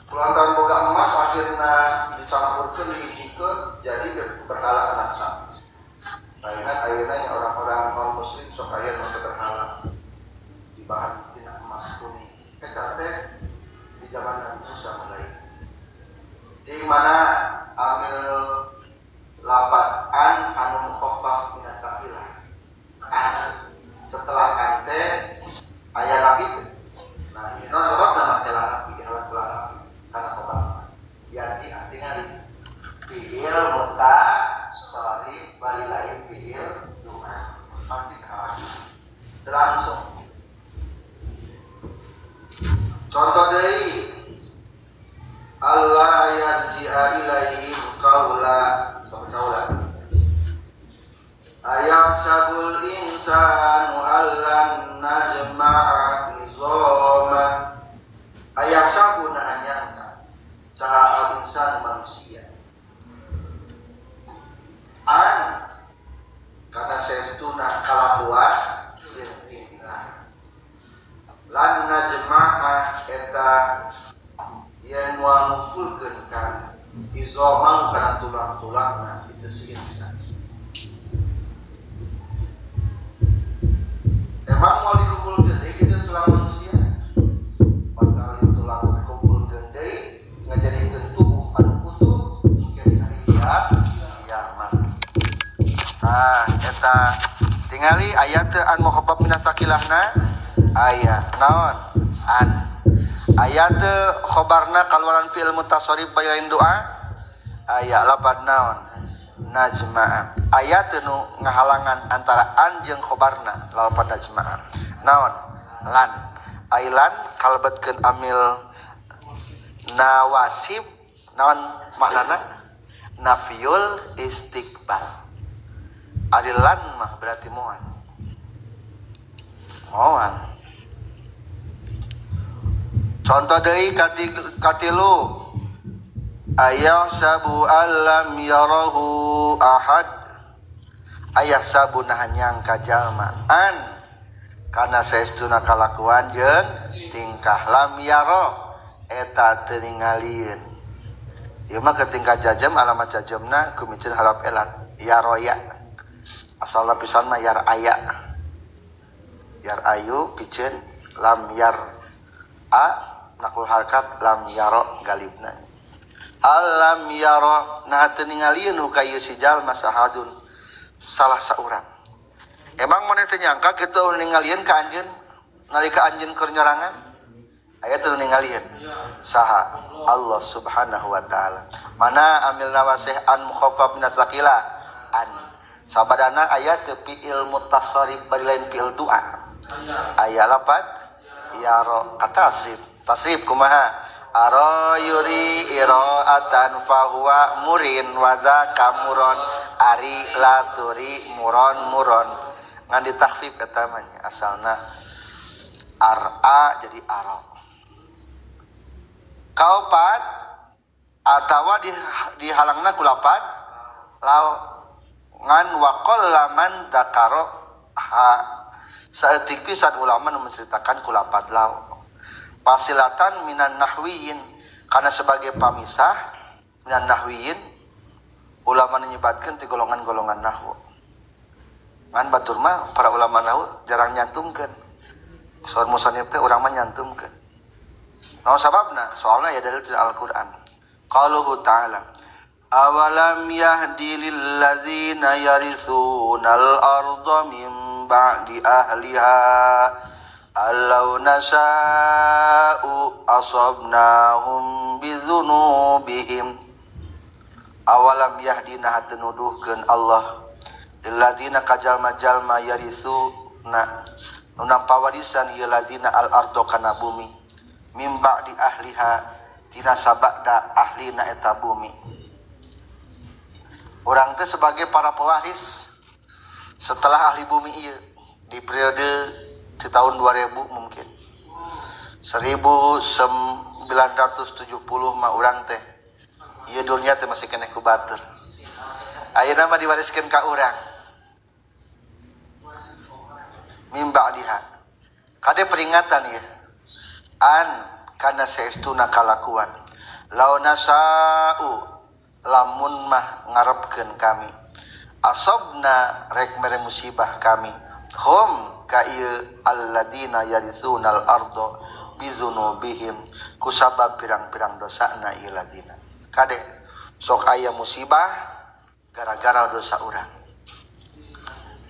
kulantaran boga emas akhirna dicampurkeun dihijikeun jadi berhala anak sapi. Ayeuna ayeuna nya orang-orang non muslim sok aya nu berhala di bahan tina emas kuning. Eta teh di zaman Nabi Musa mulai. Jeung mana amil lapat an anu mukhaffaf minas saqilah. An setelah an teh aya nabi teh. Nah, no sababna make nabi dihalang ku nabi karena obat yarji artinya fi'il mutasarrif bari lain fi'il doa pasti kalah langsung contoh deui Allah yarji'a ilaihim qaula sampai qaula ayahsabul insanu allan najma'a izoma ayahsabu nyangka saha al insan manusia an karena saestuna kalakuan jeung tingkah lan najma'a eta yen moal ngumpulkeun ka izomang kana tulang-tulangna itu si insan emang mau dikumpulkeun Tah eta tingali aya teu an mukhaffaf minas tsaqilahna aya naon an aya teu khobarna kaluaran fi'il mutasarrif bari lain doa aya lapad naon najma'a aya teu nu ngahalangan antara an jeung khobarna lapad najma'a naon lan ailan kalebetkeun amil nawasib naon maknana nafiyul istiqbal. Adilan mah berarti moal. Moal. Contoh deui katilu ayahsabu allam yarahu ahad. Ayahsabu nah nyangka jalma an kana saestuna kalakuan jeung tingkah lam yaro eta teu ningalieun. Ieu mah ketingkah jajam alamat jajamna kumiceun harap elat yaroya. Asal lapisan mah yar aya yar ayu piceun lam yar a nakul harkat lam yaro galibna alam yaro nah teu ningalieun ka ieu si jalma sahadun salah saurang. Emang maneh teu nyangka kitu ningalieun ka anjeun nalika anjeun keur nyorangan aya teu ningalieun saha Allah subhanahu wa taala. Mana amil nawasih an mukhaffaf minas tsaqila an sabadana aya teu fi'il mutasarrif bari lain fi'il doa aya lapad yaro kata tasrif tasrif kumaha ara yuri iraatan fahuwa murin waza kamuron ari laturi muron muron ngan ditakhfif eta mah asalna ar'a jadi ara. Kaopat atawa dihalangna ku lapad lau ngan waqol laman dzakaro ha saeutik pisan ulama nu menceritakan ku lapad lau fasilatan minan nahwiyin karena sebagai pamisah minan nahwiyin ulama nyebatkeun ti golongan-golongan nahwu. Ngan batur mah para ulama nahwu jarang nyantumkeun. Saur musannif teh urang mah nyantumkeun. Naon sababna? Soalna ya dalil tina Al-Qur'an. Qaluhu ta'ala awalam yahdi lillazina yarisunal arda min ba'di ahliha allau nasha'u asabnahum bizunubihim. Awalam yahdi nah teu nuduhkeun Allah lillazina kajalma-jalma yarisuna nu nampa warisan ieu lazina al ardo kana bumi min ba'di ahliha tina sabada ahlina eta bumi. Urang teh sebagai para pewaris setelah ahli bumi ieu di periode di tahun 2000 mungkin 1970 mah urang teh ieu dunia teh masih keneh ku batur. Ayeuna mah diwariskeun ka urang mim ba'diha. Kade peringatan ieu an kana saestuna kalakuan law nasa'u lamun mah ngarepkeun kami asobna rek mere musibah kami hum ka ieu alladina yarisunal ardo bizunubihim kusabab pirang-pirang dosana ieu ladina. Kade sok aya musibah gara-gara dosa urang.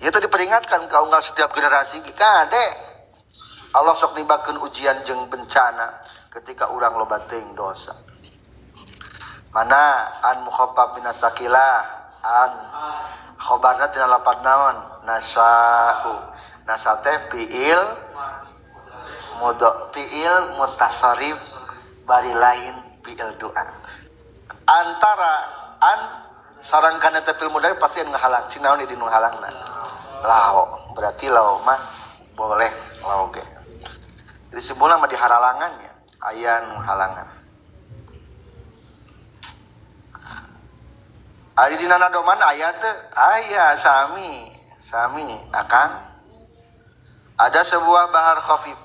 Ieu teh diperingatkan ka unggal setiap generasi kade Allah sok nibakeun ujian jeung bencana ketika urang loba teuing dosa. Mana an mukhaffaf minas tsaqilah an khobarna tina lapad naon nasa'u nasa teh fi'il mudho fi'il mutasarrif bari lain fi'il doa. Antara an sareng kana teh fi'il mudhari pasti anu ngahalang cing naon di nu halangna lao berarti lao mah boleh lao ge. Jadi simpulna mah diharalangannya aya nu halangan. Ari dina nadoman aya teu? Aya sami, sami akang. Ada sebuah bahar khafif.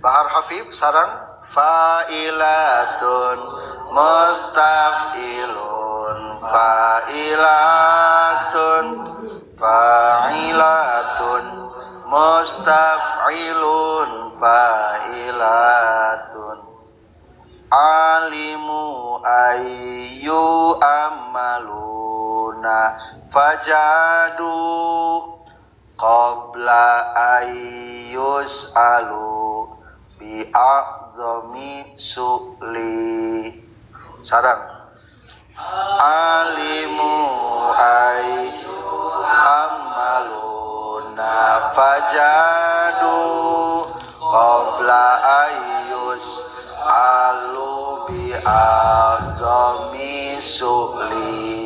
Bahar khafif sareng fa'ilatun mustaf'ilun fa'ilatun fa'ilatun mustaf'ilun fa'ilatun alimu ayyu amaluna Khabarna fajadu qabla ayyus alu bi a'zami su'li. Sarang alimu ay amaluna fajadu qabla ayyus alu bi a'zami su'li.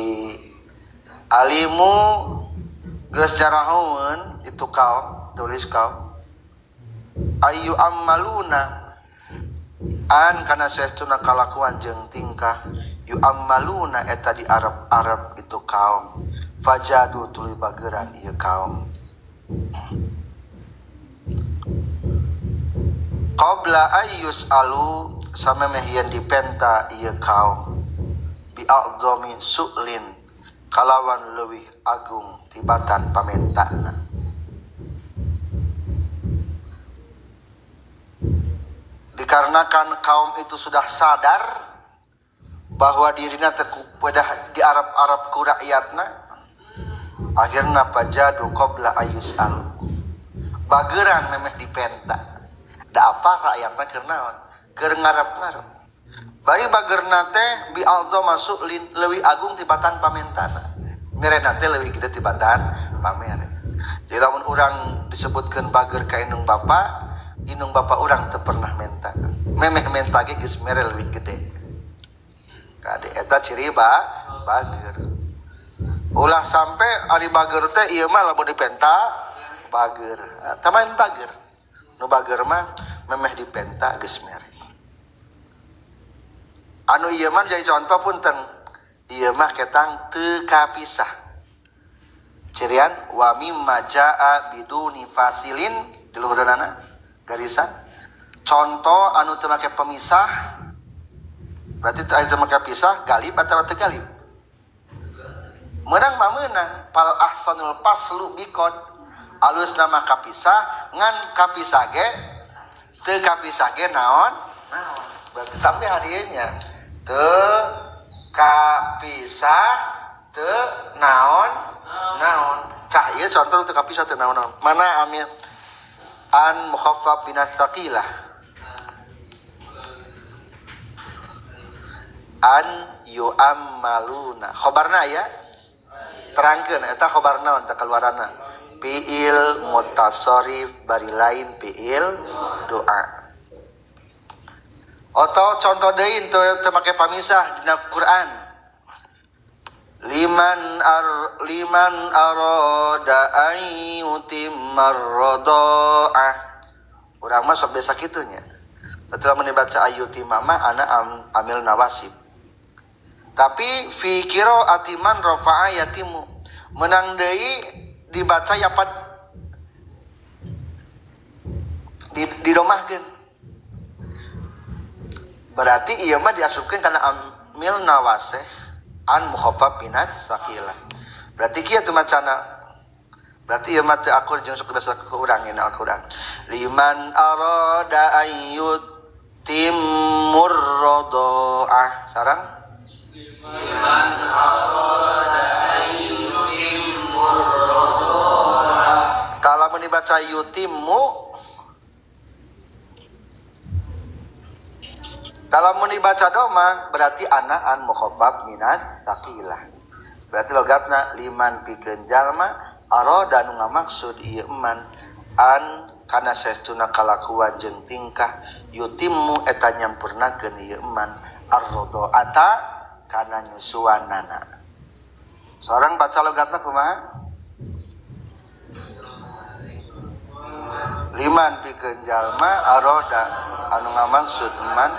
Alimu geus jarahoeun itu kaum, tulis kaum. Ayu ammaluna an kana saestuna kalakuan jeung tingkah yu ammaluna eta di Arab-Arab itu kaum. Fajadu tuluy bageran ieu kaum. Qabla ayyus alu samemeh yen dipenta ieu kaum bi a'zami su'lin kalawan leuwih agung tibatan pamentana. Dikarenakan kaum itu sudah sadar bahwa dirinya terkupedah di Arab-Arab ku rakyatna, akhirna pajadu qabla ayyus'al. Bageran memeh dipenta. Da apa rakyatna keur naon? Keur ngarep-ngarep. Bari bagerna teh bi azama su'lin leuwih agung tibatan pamentana. Merena teh leuwih gede tibatan pamere. Jadi lamun urang disebutkeun bager ka indung bapa, indung bapa urang teu pernah menta. Memeh menta ge geus mere leuwih gede. Kade eta ciri bager. Ulah sampai ari bager teh ieu mah lamun dipenta bager. Tamain bager. Nu bager mah memeh dipenta geus mere. Anu ieu mah jadi contoh punten. Ieu mah ketang teu kapisah. Cirian wa mimma jaa biduni fasilin di luhureunana garisan. Contoh anu teu make pemisah berarti teu make pisah galib atawa teu galib. Meunang mah meunang fal ahsanul faslu biqad. Alusna mah kapisah ngan kapisah ge teu kapisah ge naon? Naon. Berarti tambah hadiahnya teu kapisah teu naon naon. Cah ieu contoh teu kapisah teu naon-naon. Mana amil an mukhaffaf bin tsaqilah. An yu'ammaluna. Khabarna ya. Terangkeun eta khabar naon teh kaluaranna. Fi'il mutasarrif bari lain fi'il doa. Atau contoh deui teu make pamisah dina Quran. Liman arada ayyutimmar radha'ah. Urang mah sok biasa kitu nya. Betul lamun dibaca ayyutimma mah ana amil nawasib. Tapi fi qira'ati man rafa'a yatimu. Menang deui dibaca yapat didomahkeun. Berarti ieu mah diasupkeun kana amil nawasih an mukhaffaf minas saqilah. Berarti kieu teu macana. Berarti ieu mah teu akur jeung sok biasa ku urang dina Al-Qur'an. Liman arada ayyutimmur radha'ah. Sarang liman arada ayyutimmur radha'ah. Kalau mun dibaca yutimmu, kalau mun dibaca doma berarti ana an mukhaffaf minas saqilah. Berarti logatna liman pikeun jalma arada nu ngamaksud ieu eman an kana saestuna kalakuan jeung tingkah yutimmu eta nyampurnakeun ieu eman ar-radha'ata kana nyusuanana. Seorang baca logatna kumaha? Liman pikeun jalma arada anu ngamaksud eman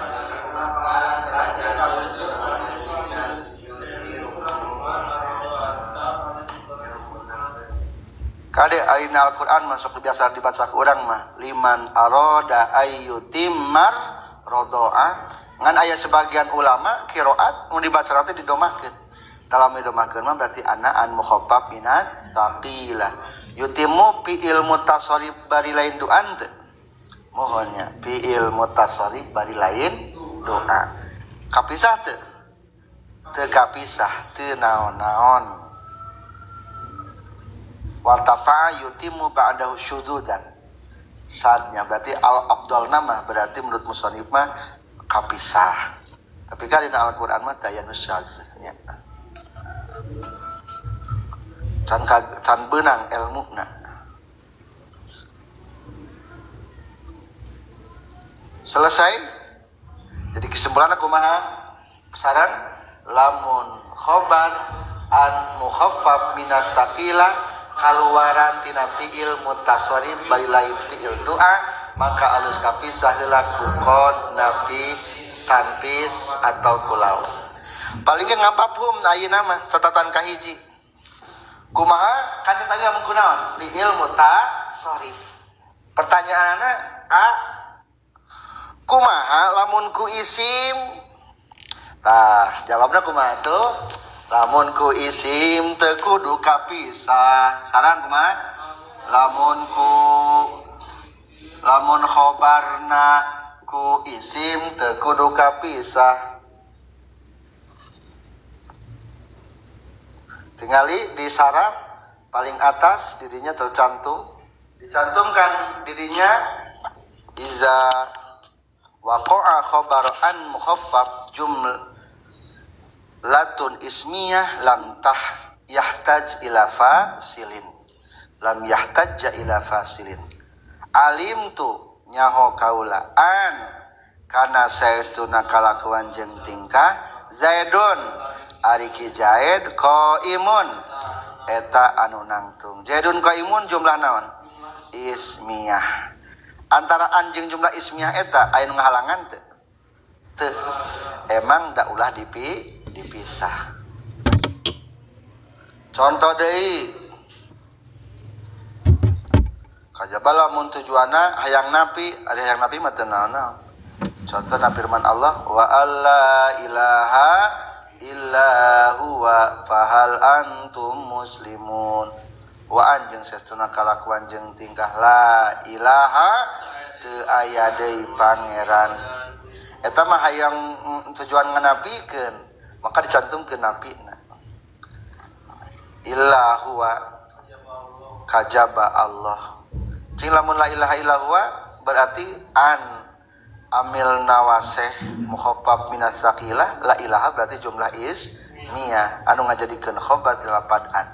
kade ayeuna Al-Qur'an masuk biasa dibaca ku urang mah liman arada ayyutimmar radha'ah. Ngan aya sebagian ulama qiraat mun dibaca teh didomahkeun. Kalau didomahkeun mah berarti ana an mukhaffaf minas tsaqilah. Yutimmu fi'il mutasarrif bari lain du'an teu. Mohonnya fi'il mutasarrif bari lain doa. Kapisah teu? Teu kapisah, teu naon-naon. Wartafa'a yutimu ba'dahu syududan. Saatnya berarti al abdal nama berarti menurut musannif mah kapisah. Tapi kan dina Al-Qur'an mah daya nu syaz nya. Can beunang elmuna. Selesai. Jadi kesimpulanna kumaha? Saran lamun khobar an mukhaffaf minat taqila kaluaran tina fi'il mutasarrif bari lain fi'il doa maka alus kapisah heula ku qad nafi tanfis atau kulau. Paling ge ngapapum ayeuna mah catatan kahiji. Kumaha kan tadi ngomong kunaon? Fi'il mutasarrif. Pertanyaanna a kumaha lamun ku isim? Tah, jawabna kumaha tuh? Lamun ku isim teu kudu kapisah. Sarang kumaha? Lamun khobarna ku isim teu kudu kapisah. Tingali di saraf paling atas dirinya tercantum, dicantumkan dirinya iza waqa'a khabar an mukhaffaf jumlatun ismiyah lam tah yahtaj ila fasilin, lam yahtajja ila fasilin. Alim tu nyaho kaula an kana saestuna kalakuan jeung tingkah Zaidun ari ki Zaid qaimun eta anu nangtung. Zaidun qaimun jumlah naon? Ismiyah. Antara anjing jumlah ismiyah eta aya nu ngahalangan teu? Teu. Emang da ulah dipisah. Contoh deui. Kajaba lamun tujuanna hayang napi, ari hayang napi mah teu naon-naon. Contohna firman Allah wa alla ilaha illa huwa fahal antum muslimun. Wa anjing saestuna kalakuan jeung tingkah la ilaha teu aya deui pangeran. Eta mah hayang tujuan nganapikeun, maka dicantumkeun napina. Illa huwa kajaba Allah. Cing lamun la ilaha illa huwa berarti an amil nawaseh mukhaffaf minas saqilah, la ilaha berarti jumlah ismiyah anu ngajadikeun khobar ti lapad an.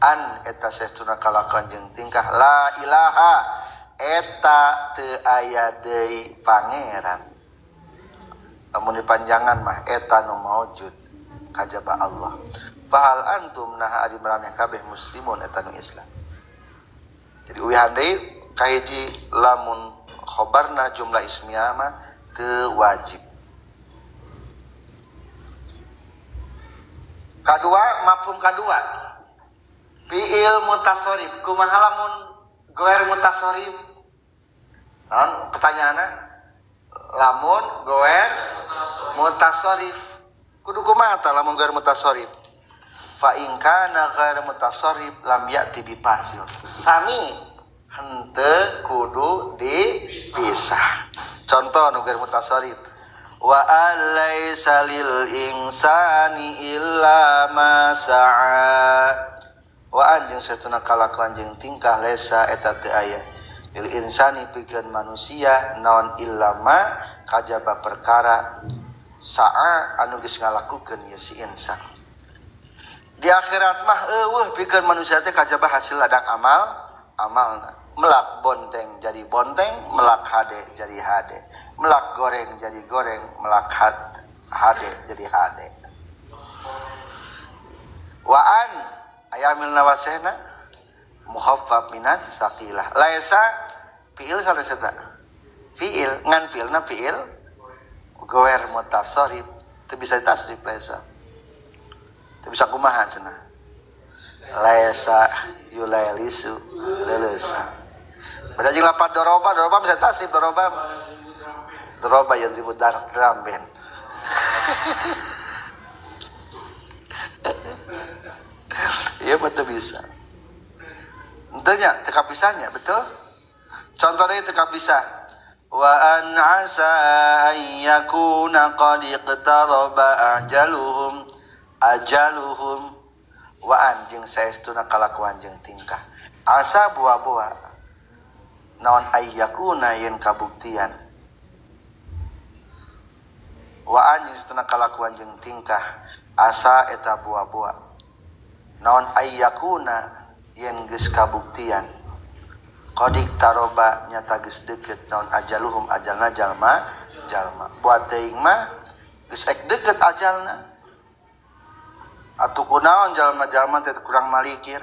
An eta saestuna kalakuan jeung tingkah la ilaha eta teu aya deui pangeran. Lamun dipanjangan mah eta nu maujud kajaba Allah. Fahal antum naha ari maraneh kabeh muslimun eta nu Islam. Jadi uwihan deui kahiji lamun khobarna jumlah ismiyah mah teu wajib. Kadua, mafhum kadua. Fi'il mutasarrif. Kumaha lamun goer mutasarrif? Naon pertanyaanna? Lamun goer mutasarrif. Kudu kumaha tah lamun goer mutasarrif? Fa in kana ghair mutasarrif lam ya'ti bi fasil. Sami henteu kudu dipisah. Contoh nu ghair mutasarrif. Wa alaysa lil insani illa ma sa'a. Wa anjing satuna kalakuan jeung tingkah lesa eta teu aya lil insani pikeun manusia naon illa ma kajaba perkara sa'a anu geus ngalakukeun ieu si insan. Di akhirat mah eueuh pikeun manusia teh kajaba hasil ladang amal amalna. Melak bonteng jadi bonteng, melak hade jadi hade, melak goreng jadi goreng, melak hade jadi hade. Wa an ayamil nawasehna mukhaffaf minat saqilah. Laisa fi'il sanes eta. Fi'il ngan fi'ilna fi'il goer mutasarrif teu bisa ditasrif laisa. Teu bisa kumaha cenah. Laisa yulailisu leleusa. Bada jeung lapan doroba, doroba bisa tasrif doroba. Doroba yadribu drum band. Iya betul bisa. Entenya teu kapisahnya, betul? Contohnya teu kapisah. Wa an asa an yakuna qad iqtaraba ajaluhum ajaluhum. Waan jeung saestuna kalakuan jeung tingkah. Asa buah-buah naon ayyakuna yen kabuktian. Waan jeung saestuna kalakuan jeung tingkah asa eta buah-buah naon ayyakuna yen geus kabuktian. Qadik taroba nyata geus deukeut naon ajaluhum ajalna jalma jalma. Buat teuing mah geus ek deukeut ajalna. Atuh kunaon jalma-jalma teh kurang malikir.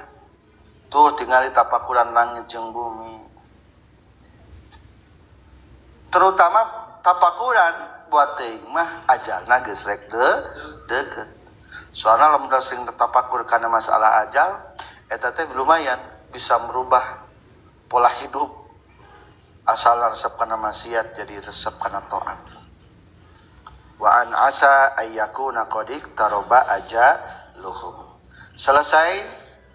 Tuh tingali tapakuran langit jeung bumi. Terutama tapakuran buat teuing mah ajalna geus rek deukeut. Soalna lamun sering tapakur kana masalah ajal eta teh lumayan bisa merubah pola hidup. Asal resep kana maksiat jadi resep kana taat. Wa an asa ayyakuna qadik taroba aja luhum. Selesai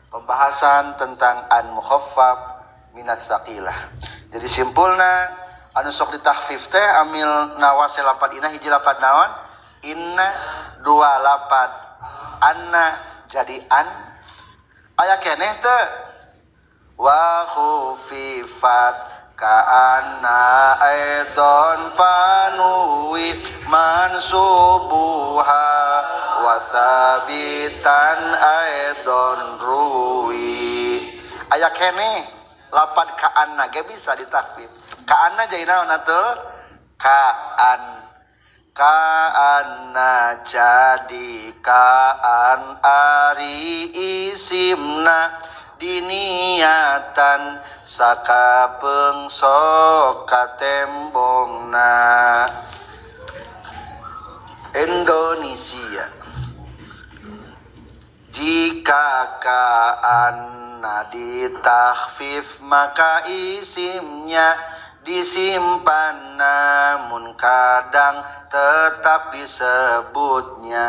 pembahasan tentang an mukhaffaf minas saqilah. Jadi simpulna anu sok ditahfif teh amil nawase lapat inna hiji lapat naon? Inna, dua lapat anna jadi an. Aya keneh teu? Wa khufifat ka'anna aidon fanuwi mansubuha wa thabitan aidon ruwi. Aya keneh lapat ka'anna ge bisa ditakhfif. Ka'anna jadi naon atuh? Ka'an. Ka'anna jadi ka'an ari isimna diniatan sakapeung sok katembongna. Indonesia. Jika ka'anna ditakhfif maka isimnya disimpan, namun kadang tetap disebutnya.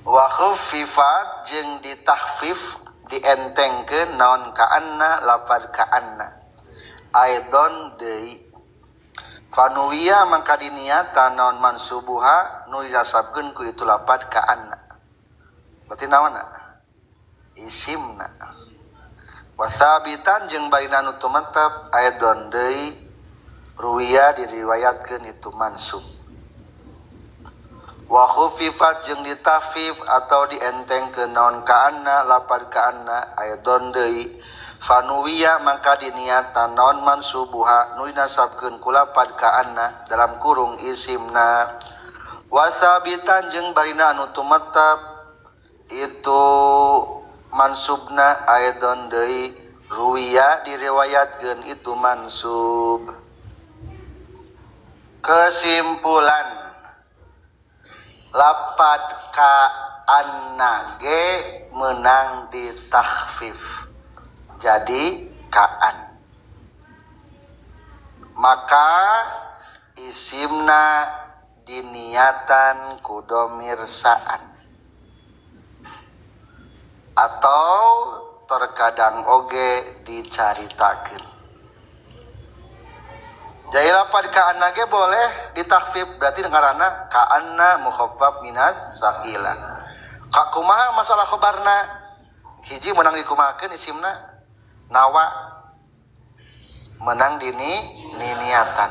Wa khuffifat jeung ditahfif dientengkeun naon ka'anna lapad ka'anna aidon deui. Fanuwiya mangka diniatan naon mansubuha nu dirasabkeun ku itu lapad ka'anna. Berarti naonna? Isimna. Wasabitan jeung barina nu tumetep aidon deui ruwiya diriwayatkeun itu mansub. Wa khufifat jeung ditafif atau dientengkeun naon ka'anna lapad ka'anna aidon deui. Fanuwiya mangka diniatan naon mansubuha nu dinasabkeun ku lapad ka'anna dalam kurung isimna. Wasabitan jeung barina anu tumetep itu mansubna aidon deui ruwiya diriwayatkeun itu mansub. Kesimpulan lapad ka'anna ge menang ditahfif jadi ka'an, maka isimna diniatan ku domir sa'an atau terkadang oge dicaritakeun. Jadi lapad ka'anna ge boleh ditahfif berarti ngaranna ka'anna mukhaffaf minas saqilah. Ka kumaha masalah khabarna? Hiji menang dikumahakeun isimna nawa menang dini niniatan.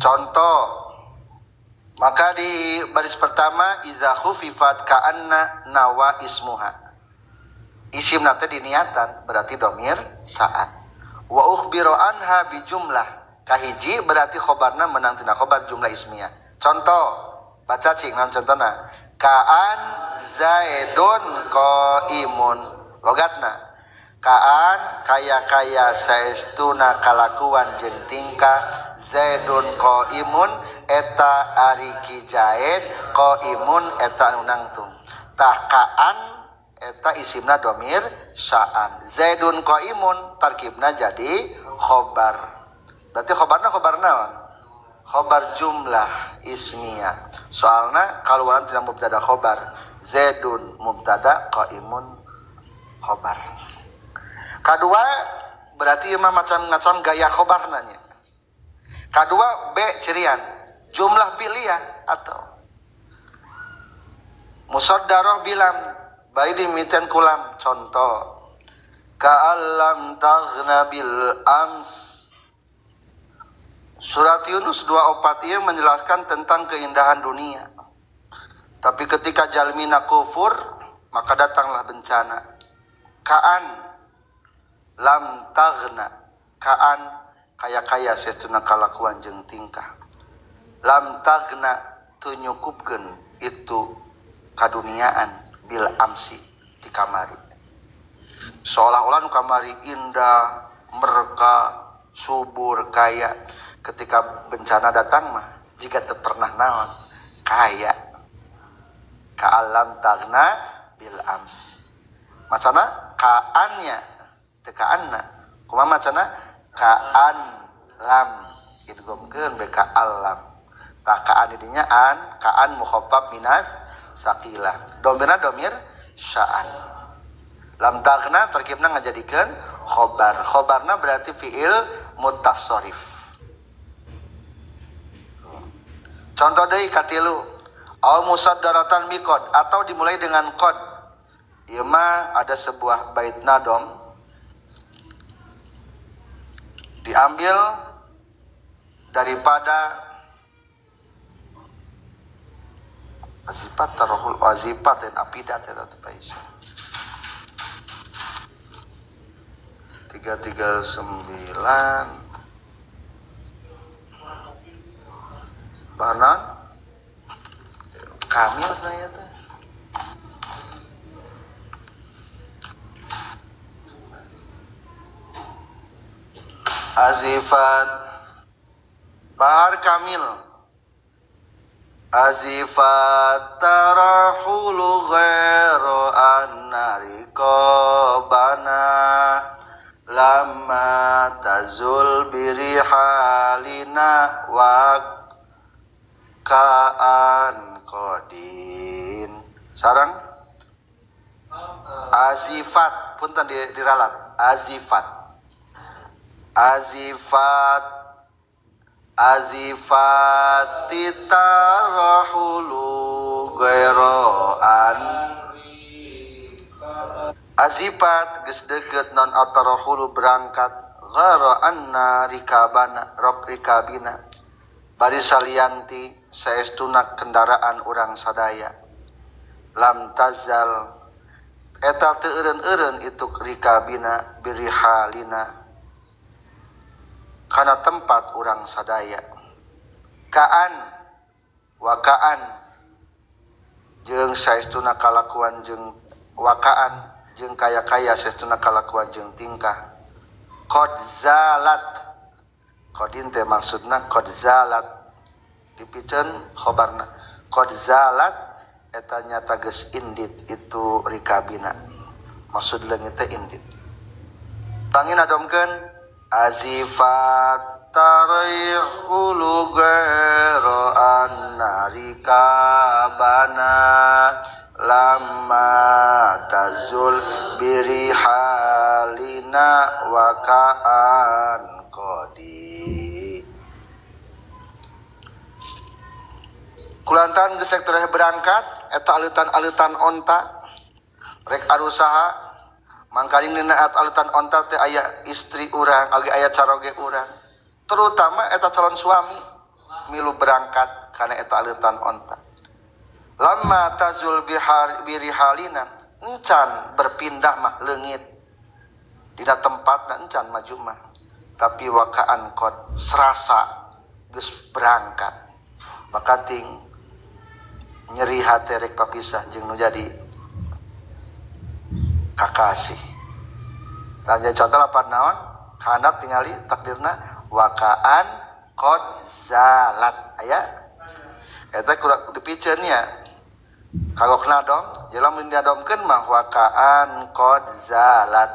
Contoh maka di baris pertama iza khufifat ka'anna nawa ismuha. Isimna teh diniatan berarti domir sa'an. Wa ukhbiru anha bi jumlah. Kahiji berarti khobarna menang tina khobar jumlah ismiyah. Contoh baca cing naon contona? Ka'an zaidun qaimun. Logatna ka'an kaya-kaya saestuna kalakuan jeung tingkah zaidun qaimun eta ari ki zaid qaimun eta anu nangtung. Tah ka'an eta isimna domir sa'an. Zaidun qaimun tarkibna jadi khobar. Berarti khobarna khobar naon? Khobar jumlah ismiyah. Soalna kaluaran tina mubtada khobar. Zaidun mubtada qaimun khobar. Kadua berarti mah macam-macam gaya khobarna nya. Kadua B cirian jumlah pilihan atau Musaddarah bilam bari dimimitian kulam. Contoh ka'allam taghna bil ams. Surat Yunus 24 ieu menjelaskan tentang keindahan dunia. Tapi ketika jalmina kufur, maka datanglah bencana. Ka'an lam taghna, ka'an kaya-kaya saestuna kalakuan jeung tingkah. Lam taghna teu nyukupkeun itu kaduniaan bil amsi di kamari. Seolah-olah nu kamari indah, merka, subur, kaya. Ketika bencana datang mah jika teu pernah naon kaya. Ka'alam taghna bil ams. Macana ka'annya teu ka'anna. Kumaha macana ka'an lam idgomkeun be ka'alam. Ta ka'an dinya an ka'an mukhaffaf minas saqilah. Domirna domir sya'an. Lam taghna terkibna ngajadikeun khobar. Khobarna berarti fiil mutasarrif. Contoh deui katilu, aw musaddaratan biqad atau dimulai dengan qad. Ieu mah ada sebuah bait nadom diambil daripada azifat tarahul azifat dan apidat eta teh paisa. 339 Banan kamil saya teh. Azifat bahar kamil. Azifat tarahulu ghairu annari qabana lamma tazul birihalina wa kaan qadin. Sarang azifat punten diralat. Azifat. Azifat azifati tarahulu ghairan. Azifat geus deukeut non atarahulu berangkat ghaira anna rikabana rok rikabina. Bari salianti saestuna kendaraan urang sadaya. Lam tazal eta teu eureun-eureun itu rikabina birihalina kana tempat urang sadaya. Kaan wakaan jeung saestuna kalakuan jeung wakaan jeung kaya-kaya saestuna kalakuan jeung tingkah. Qad zalat. Qadin teh maksudna qad zalat dipiceun khobarna. Qad zalat eta nyata geus indit itu rikabina. Maksud leungit teh indit. Pangin adomkeun azifat tarihulu ghairu annarikabana lamma tazul birihalina wa ka'an qadi. Kulantaran geus rek tereh berangkat eta aleutan-aleutan onta rek arusaha mangkaning dina aleutan onta teh aya istri urang oge aya caroge urang, terutama eta calon suami milu berangkat kana eta aleutan onta. Lamma tazul birihalina encan berpindah mah leungit dina tempatna encan maju mah, tapi wakaan qad serasa geus berangkat makating nyeri hate rek papisah jeung nu jadi kakasih. Tah jadi contoh lapan naon kanat tingali takdirna wakaan qad zalat aya eta kudu dipiceun nya kagokna dom jeung lamun diadomkeun mah wakaan qad zalat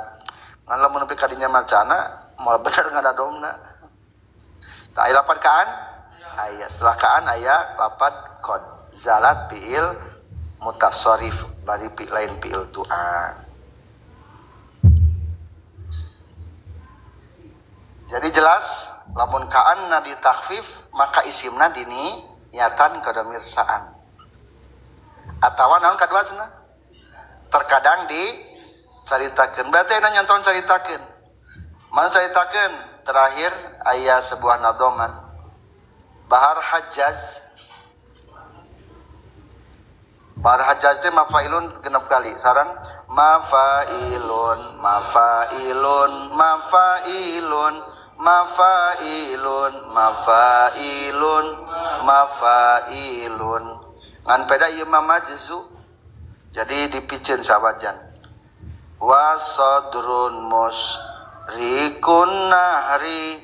ngan lamun nepi ka dinya macana moal bener ngadadomna. Tah aya lapan kaan aya setelah kaan aya lapan qad zalat fiil mutasarrif bari fi lain fiil tu'an. Jadi jelas lamun ka'anna ditakhfif maka isimna dini nyatan ka damir sa'an. Atawa naon kadua cenah? Terkadang dicaritakeun. Berarti aya nyonton caritakeun. Mana caritakeun? Terakhir aya sebuah nadoman. Bahar Hajjaz. Bahar Hajjaz teh mafailun genep kali. Sareng mafailun, mafailun, mafailun, mafailun, mafailun, mafailun. Ngan peda ieu mah majzu. Jadi dipiceun sawajan. Wasadrun musrikun nahri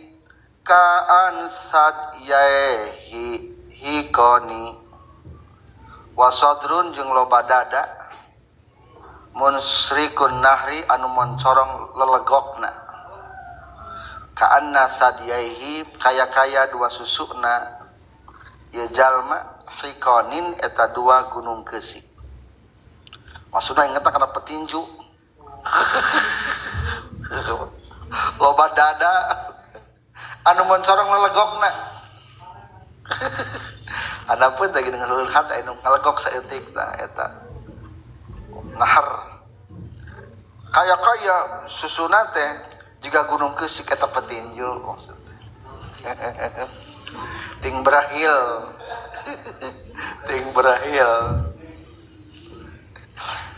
kaan sad yaehi hikoni. Wasadrun jeung loba dada munsrikun nahri anu moncorong lelegokna. Kaanna sadiyaihi kaya-kaya dua susukna ye jalma hikonin eta dua gunung kesik. Maksudna inget kana petinju. Loba dada anu moncorong lelegokna. Adapun teh geuning ngeuleuhat anu ngalegok saeutik tah eta. Nahar. Kaya-kaya susuna teh juga gunung kesik eta petinju maksudna. Ting berahil. Ting berahil.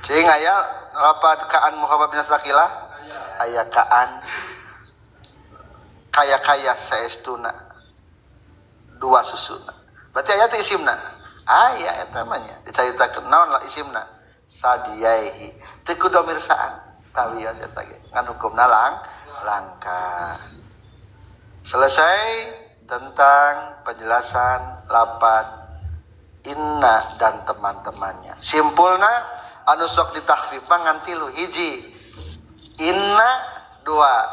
Cing aya lapad kaan muhabab bin sakilah aya kaan kaya-kaya saestuna dua susuna. Berarti aya teh isimna. Aya eta mah nya dicaritakeun naon lah isimna sadiyaihi. Teu kudu mirsaan tawios eta ge ngan hukumna langka. Selesai tentang penjelasan lapad inna dan teman-temannya. Simpulna anu sok ditahfif ngan tilu hiji inna dua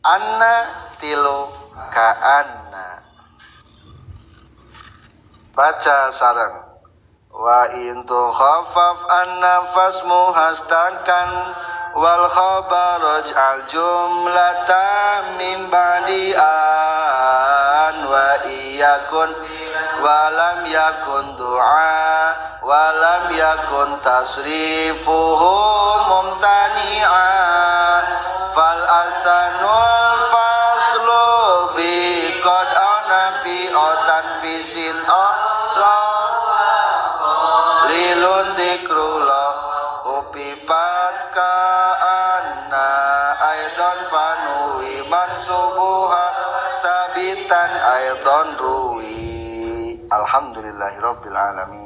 anna tilu kaanna. Baca sareng wa in tukhaffaf anna fasmu hastakan wal khabar al jumlata min ba'di an wa iyakun walam yakun du'a walam yakun tasrifuhu mumtani'a fal asanul faslu bi qad anabi otan bisin Allah lilun dikrullah upipat ka'anna aidan fanuwi mansubuha sabitan aidan ruwi. Alhamdulillahirabbil alamin.